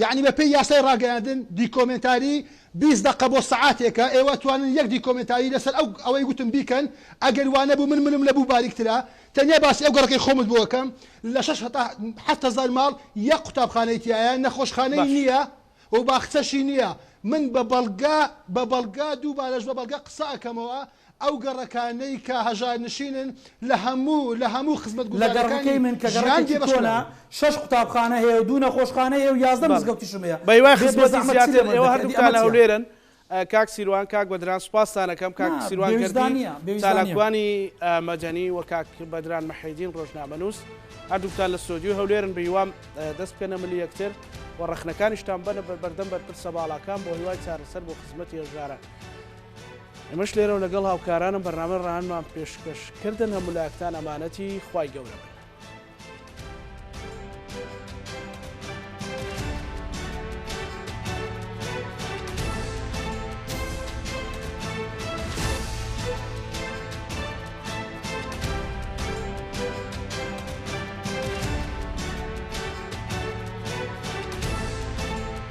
یەعنی بە پێی یاسای ڕاگەیاندن دیکۆمێنتاری 20 دەقە بۆ سەعاتێکە ئێوە توانن یەک دیکۆمێنتاری لەسەر ئەو ئەوەی گوتم بیکەن ئەگەر وانەبوو من منم لەبوو باریکترە تەنیا باسی ئەو گەڕەکەی خۆمت بۆ ئەکەم لە شەش هەتا 7000 ماڵ یەک قوتابخانەی تیایە نەخۆشخانەی باش نییە و باخچەشی نییە من بە بەڵگە بە بەڵگە دووبارەش بە بەڵگە قسە ئەکەمەوە ئەو گەڕەکانەی کە هەژارنشینن لە هەموو لە هەموو لە خزمەتگوزاریەکانی گەڕەکەی من کە ژیان گەڕەکێکی بێبەش کۆنە کراون. شەش قوتابخانە هەیە و دوو نەخۆشخانە هەیە و 11 بەڵێ مزگەوتیشم هەیە بە هیوای بێ بێ خزمەتی زەحمەت چی زیاتر لێ من ئێوە دەکەی ئەدی هەردووکتان ئەمە لە چییە؟ هەولێرن کاک سیروان کاک بەدران سوپاستان ئەکەم کاک نا سیروان بێویژدان گەردی نییە بێویژدان نییە. چالاکوانی مەدەنی و کاک بەدران محێدین ڕۆژنامەنووس هەردووکتان لە ستۆدیۆی هەولێرن بە هیوام دەست بکەنە ملی یەکتر و ڕەخنەکانیشتان بەنە بەردەم بەرپرسە باڵاکان بۆ هیوای چارەسەر بۆ خزمەتی هەژاران. ئێمەش لێرەوە لەگەڵ هاوکارانم بەرنامەی ڕاهێنمان پێشکەش کردن هەموو لایەکتان ئەمانەتی خوای گەورە بن.